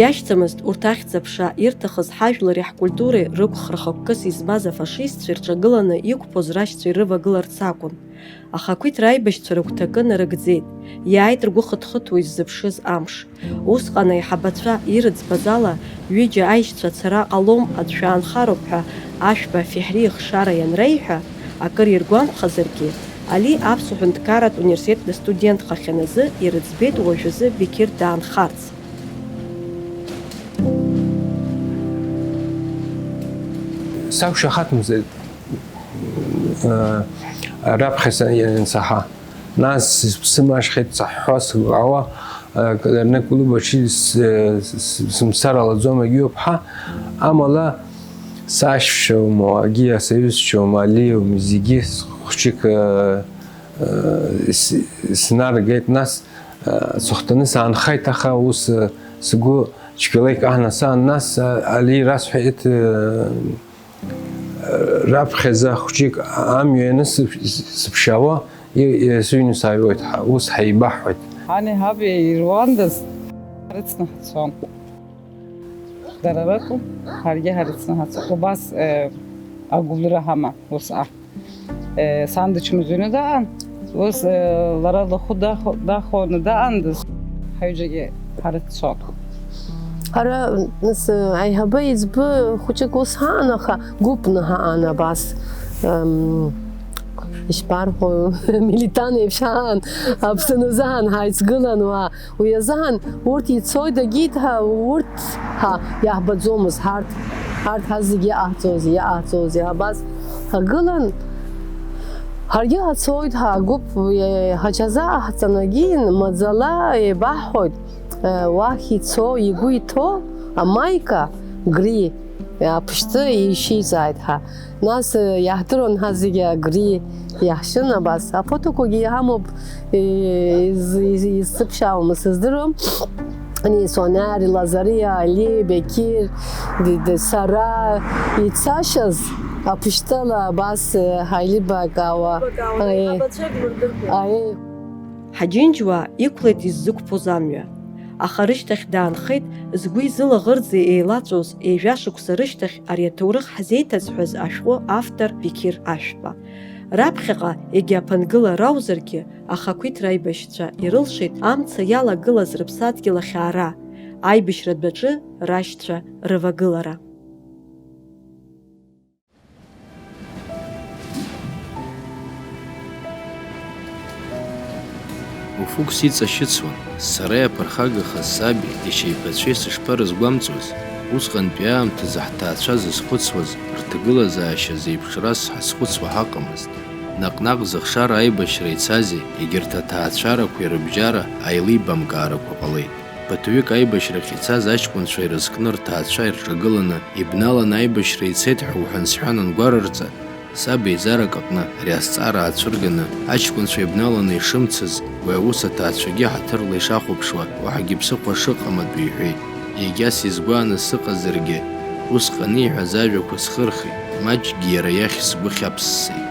Иашьцамызт урҭ ахьӡ-аԥша ирҭахыз ҳажәлари ҳкультуреи рықәхра хықәкыс измаз афашистцәа ирҿагыланы иқәԥоз рашьцәа ирывагыларц акәын. Ахақәиҭра аибашьцәа рыгәҭакы нарыгӡеит, иааит ргәы хыҭхыҭуа иззыԥшыз амш. Усҟан аиҳабацәа ирыӡбаз ала, ҩыџьа аишьцәа ацара ҟалом, аӡә шәаанхароуп ҳәа Ашәба Феҳри ихшара ианреиҳәа, акыр иргәамԥхазаргьы, Али Аԥсуа ҳәынҭқарратә университет дыстудентхахьан азы ирыӡбеит уажәазы Беқьыр даанхарц. Сақәшаҳаҭымзар, э, раԥхьа са-, иансаҳа. Нас сыԥсы машхеит саҳәҳәо сыгәаауа, э, аҩны клуб аҿы с-, с-, сымцар алаӡом егьиуп ҳәа, амала сашьцәоума, егьи асоюзцәоума, Алиуми, зегьы хәыҷык, э, э, с-, снаргеит, нас, э, сыхәҭаны саанхеит, аха ус, э, сгәы цәгьала икаҳан саан, нас, э, Али расҳәеит, э, Раԥхьаӡа хәҷык амҩа ианысыԥ-, сыԥшьаауа, и-, и-, сыҩны сааҩуеит, ҳа-, ус ҳаибаҳҳәоит. Ани ҳаби ируандаз ҳрыцны ҳцон. Дара ракәын, ҳаргьы ҳарыцны ҳацон. Убас, э, агәыбылра ҳаман, ус, а. Э, сан дычмазаҩны даан, ус, э, лара лыхәы дахо-, дахоны даандаз, ҳаҩыџьагьы ҳарыццон. Ҳара, нас, аиҳабы еиҵбы хәыҷык ус ҳаан, аха гәыԥны ҳаан абас, ам, ишԥарҳәо, милиҭан еиԥш ҳаан, аԥсыназы ҳаан ҳаицгылан уа. Уи азыҳәан урҭ ицоит, агьит ҳәа, урҭ ҳәа иаҳбаӡомызт, ҳарҭ, ҳарҭ ҳазегь иҟаҳҵозеи, иҟаҳҵозеи, абас ҳагылан, ҳаргьы ҳацоит, ҳагәыԥ, е, ҳаҽазааҳҵанагьы, маӡала еибаҳҳәоит, е, уахь ицо, игәы иҭоу амаика гри, е, аԥшӡы ишьиҵааит ҳәа. Нас, э, иаҳдыруан ҳа зегьы агри иаҳшьын абас. Афотоқәагьы иҳамоуп, э, из-, из-, изсыԥшаауама, сыздыруам. Ани Сонари, Лазариа, Али, Бекир, д-, д-, сара ицашьаз аԥштәала абас, э, ҳаилибакаауа. Аи. Аи. Ҳаџьынџьуаа иқәлеит иззықәԥоз амҩа. Аха рышьҭахь даанхеит, згәы изылаӷырӡи еилаҵәоз, ҩажәа шықәса рышьҭахь ари аҭоурых ҳзеиҭазҳәаз ашәҟәы автор Беқьыр Ашәба. Раԥхьаҟа егьа аԥынгыла рауазаргьы, ахақәиҭра аибашьцәа ирылшеит амца иалагылаз рыԥсадгьыл ахь аара, аибашьратә адәаҿы рашьцәа рывагылара. Уфук сиҵашьыцуан, сара иаԥырхагахаз саби ишьеиқәацәеи сышԥарызгәамҵуаз, усҟантәи аамҭазы ҳҭаацәа зызхәыцуаз рҭагылазаашьа зеиԥшраз ҳазхәыцуа ҳаҟамызт. Наҟ-наҟ зыхшара аибашьра ицази, егьырҭ аҭаацәарақәеи рыбжьара аилибамкаарақәа ҟалеит. Ԥыҭҩык аибашьрахь ицаз аҷкәынцәа ирызкны рҭаацәа ирҿагыланы, ибналан аибашьра ицеит ҳәа уҳәан-сҳәан ангәарырҵа, саб еизарак аҟны ари азҵаара аацәырганы, аҷкәынцәа ибналаны ишымцыз, уи аус аҭаацәагьы ҳаҭырла ишахәаԥшуа, уаҳагьы ԥсыхәа шыҟам атәы иҳәеит. Егьа сизгәааны сыҟазаргьы, усҟан ииҳәаз ажәақәа схырхит, маҷкгьы иара иахь сгәы хьаԥссеит.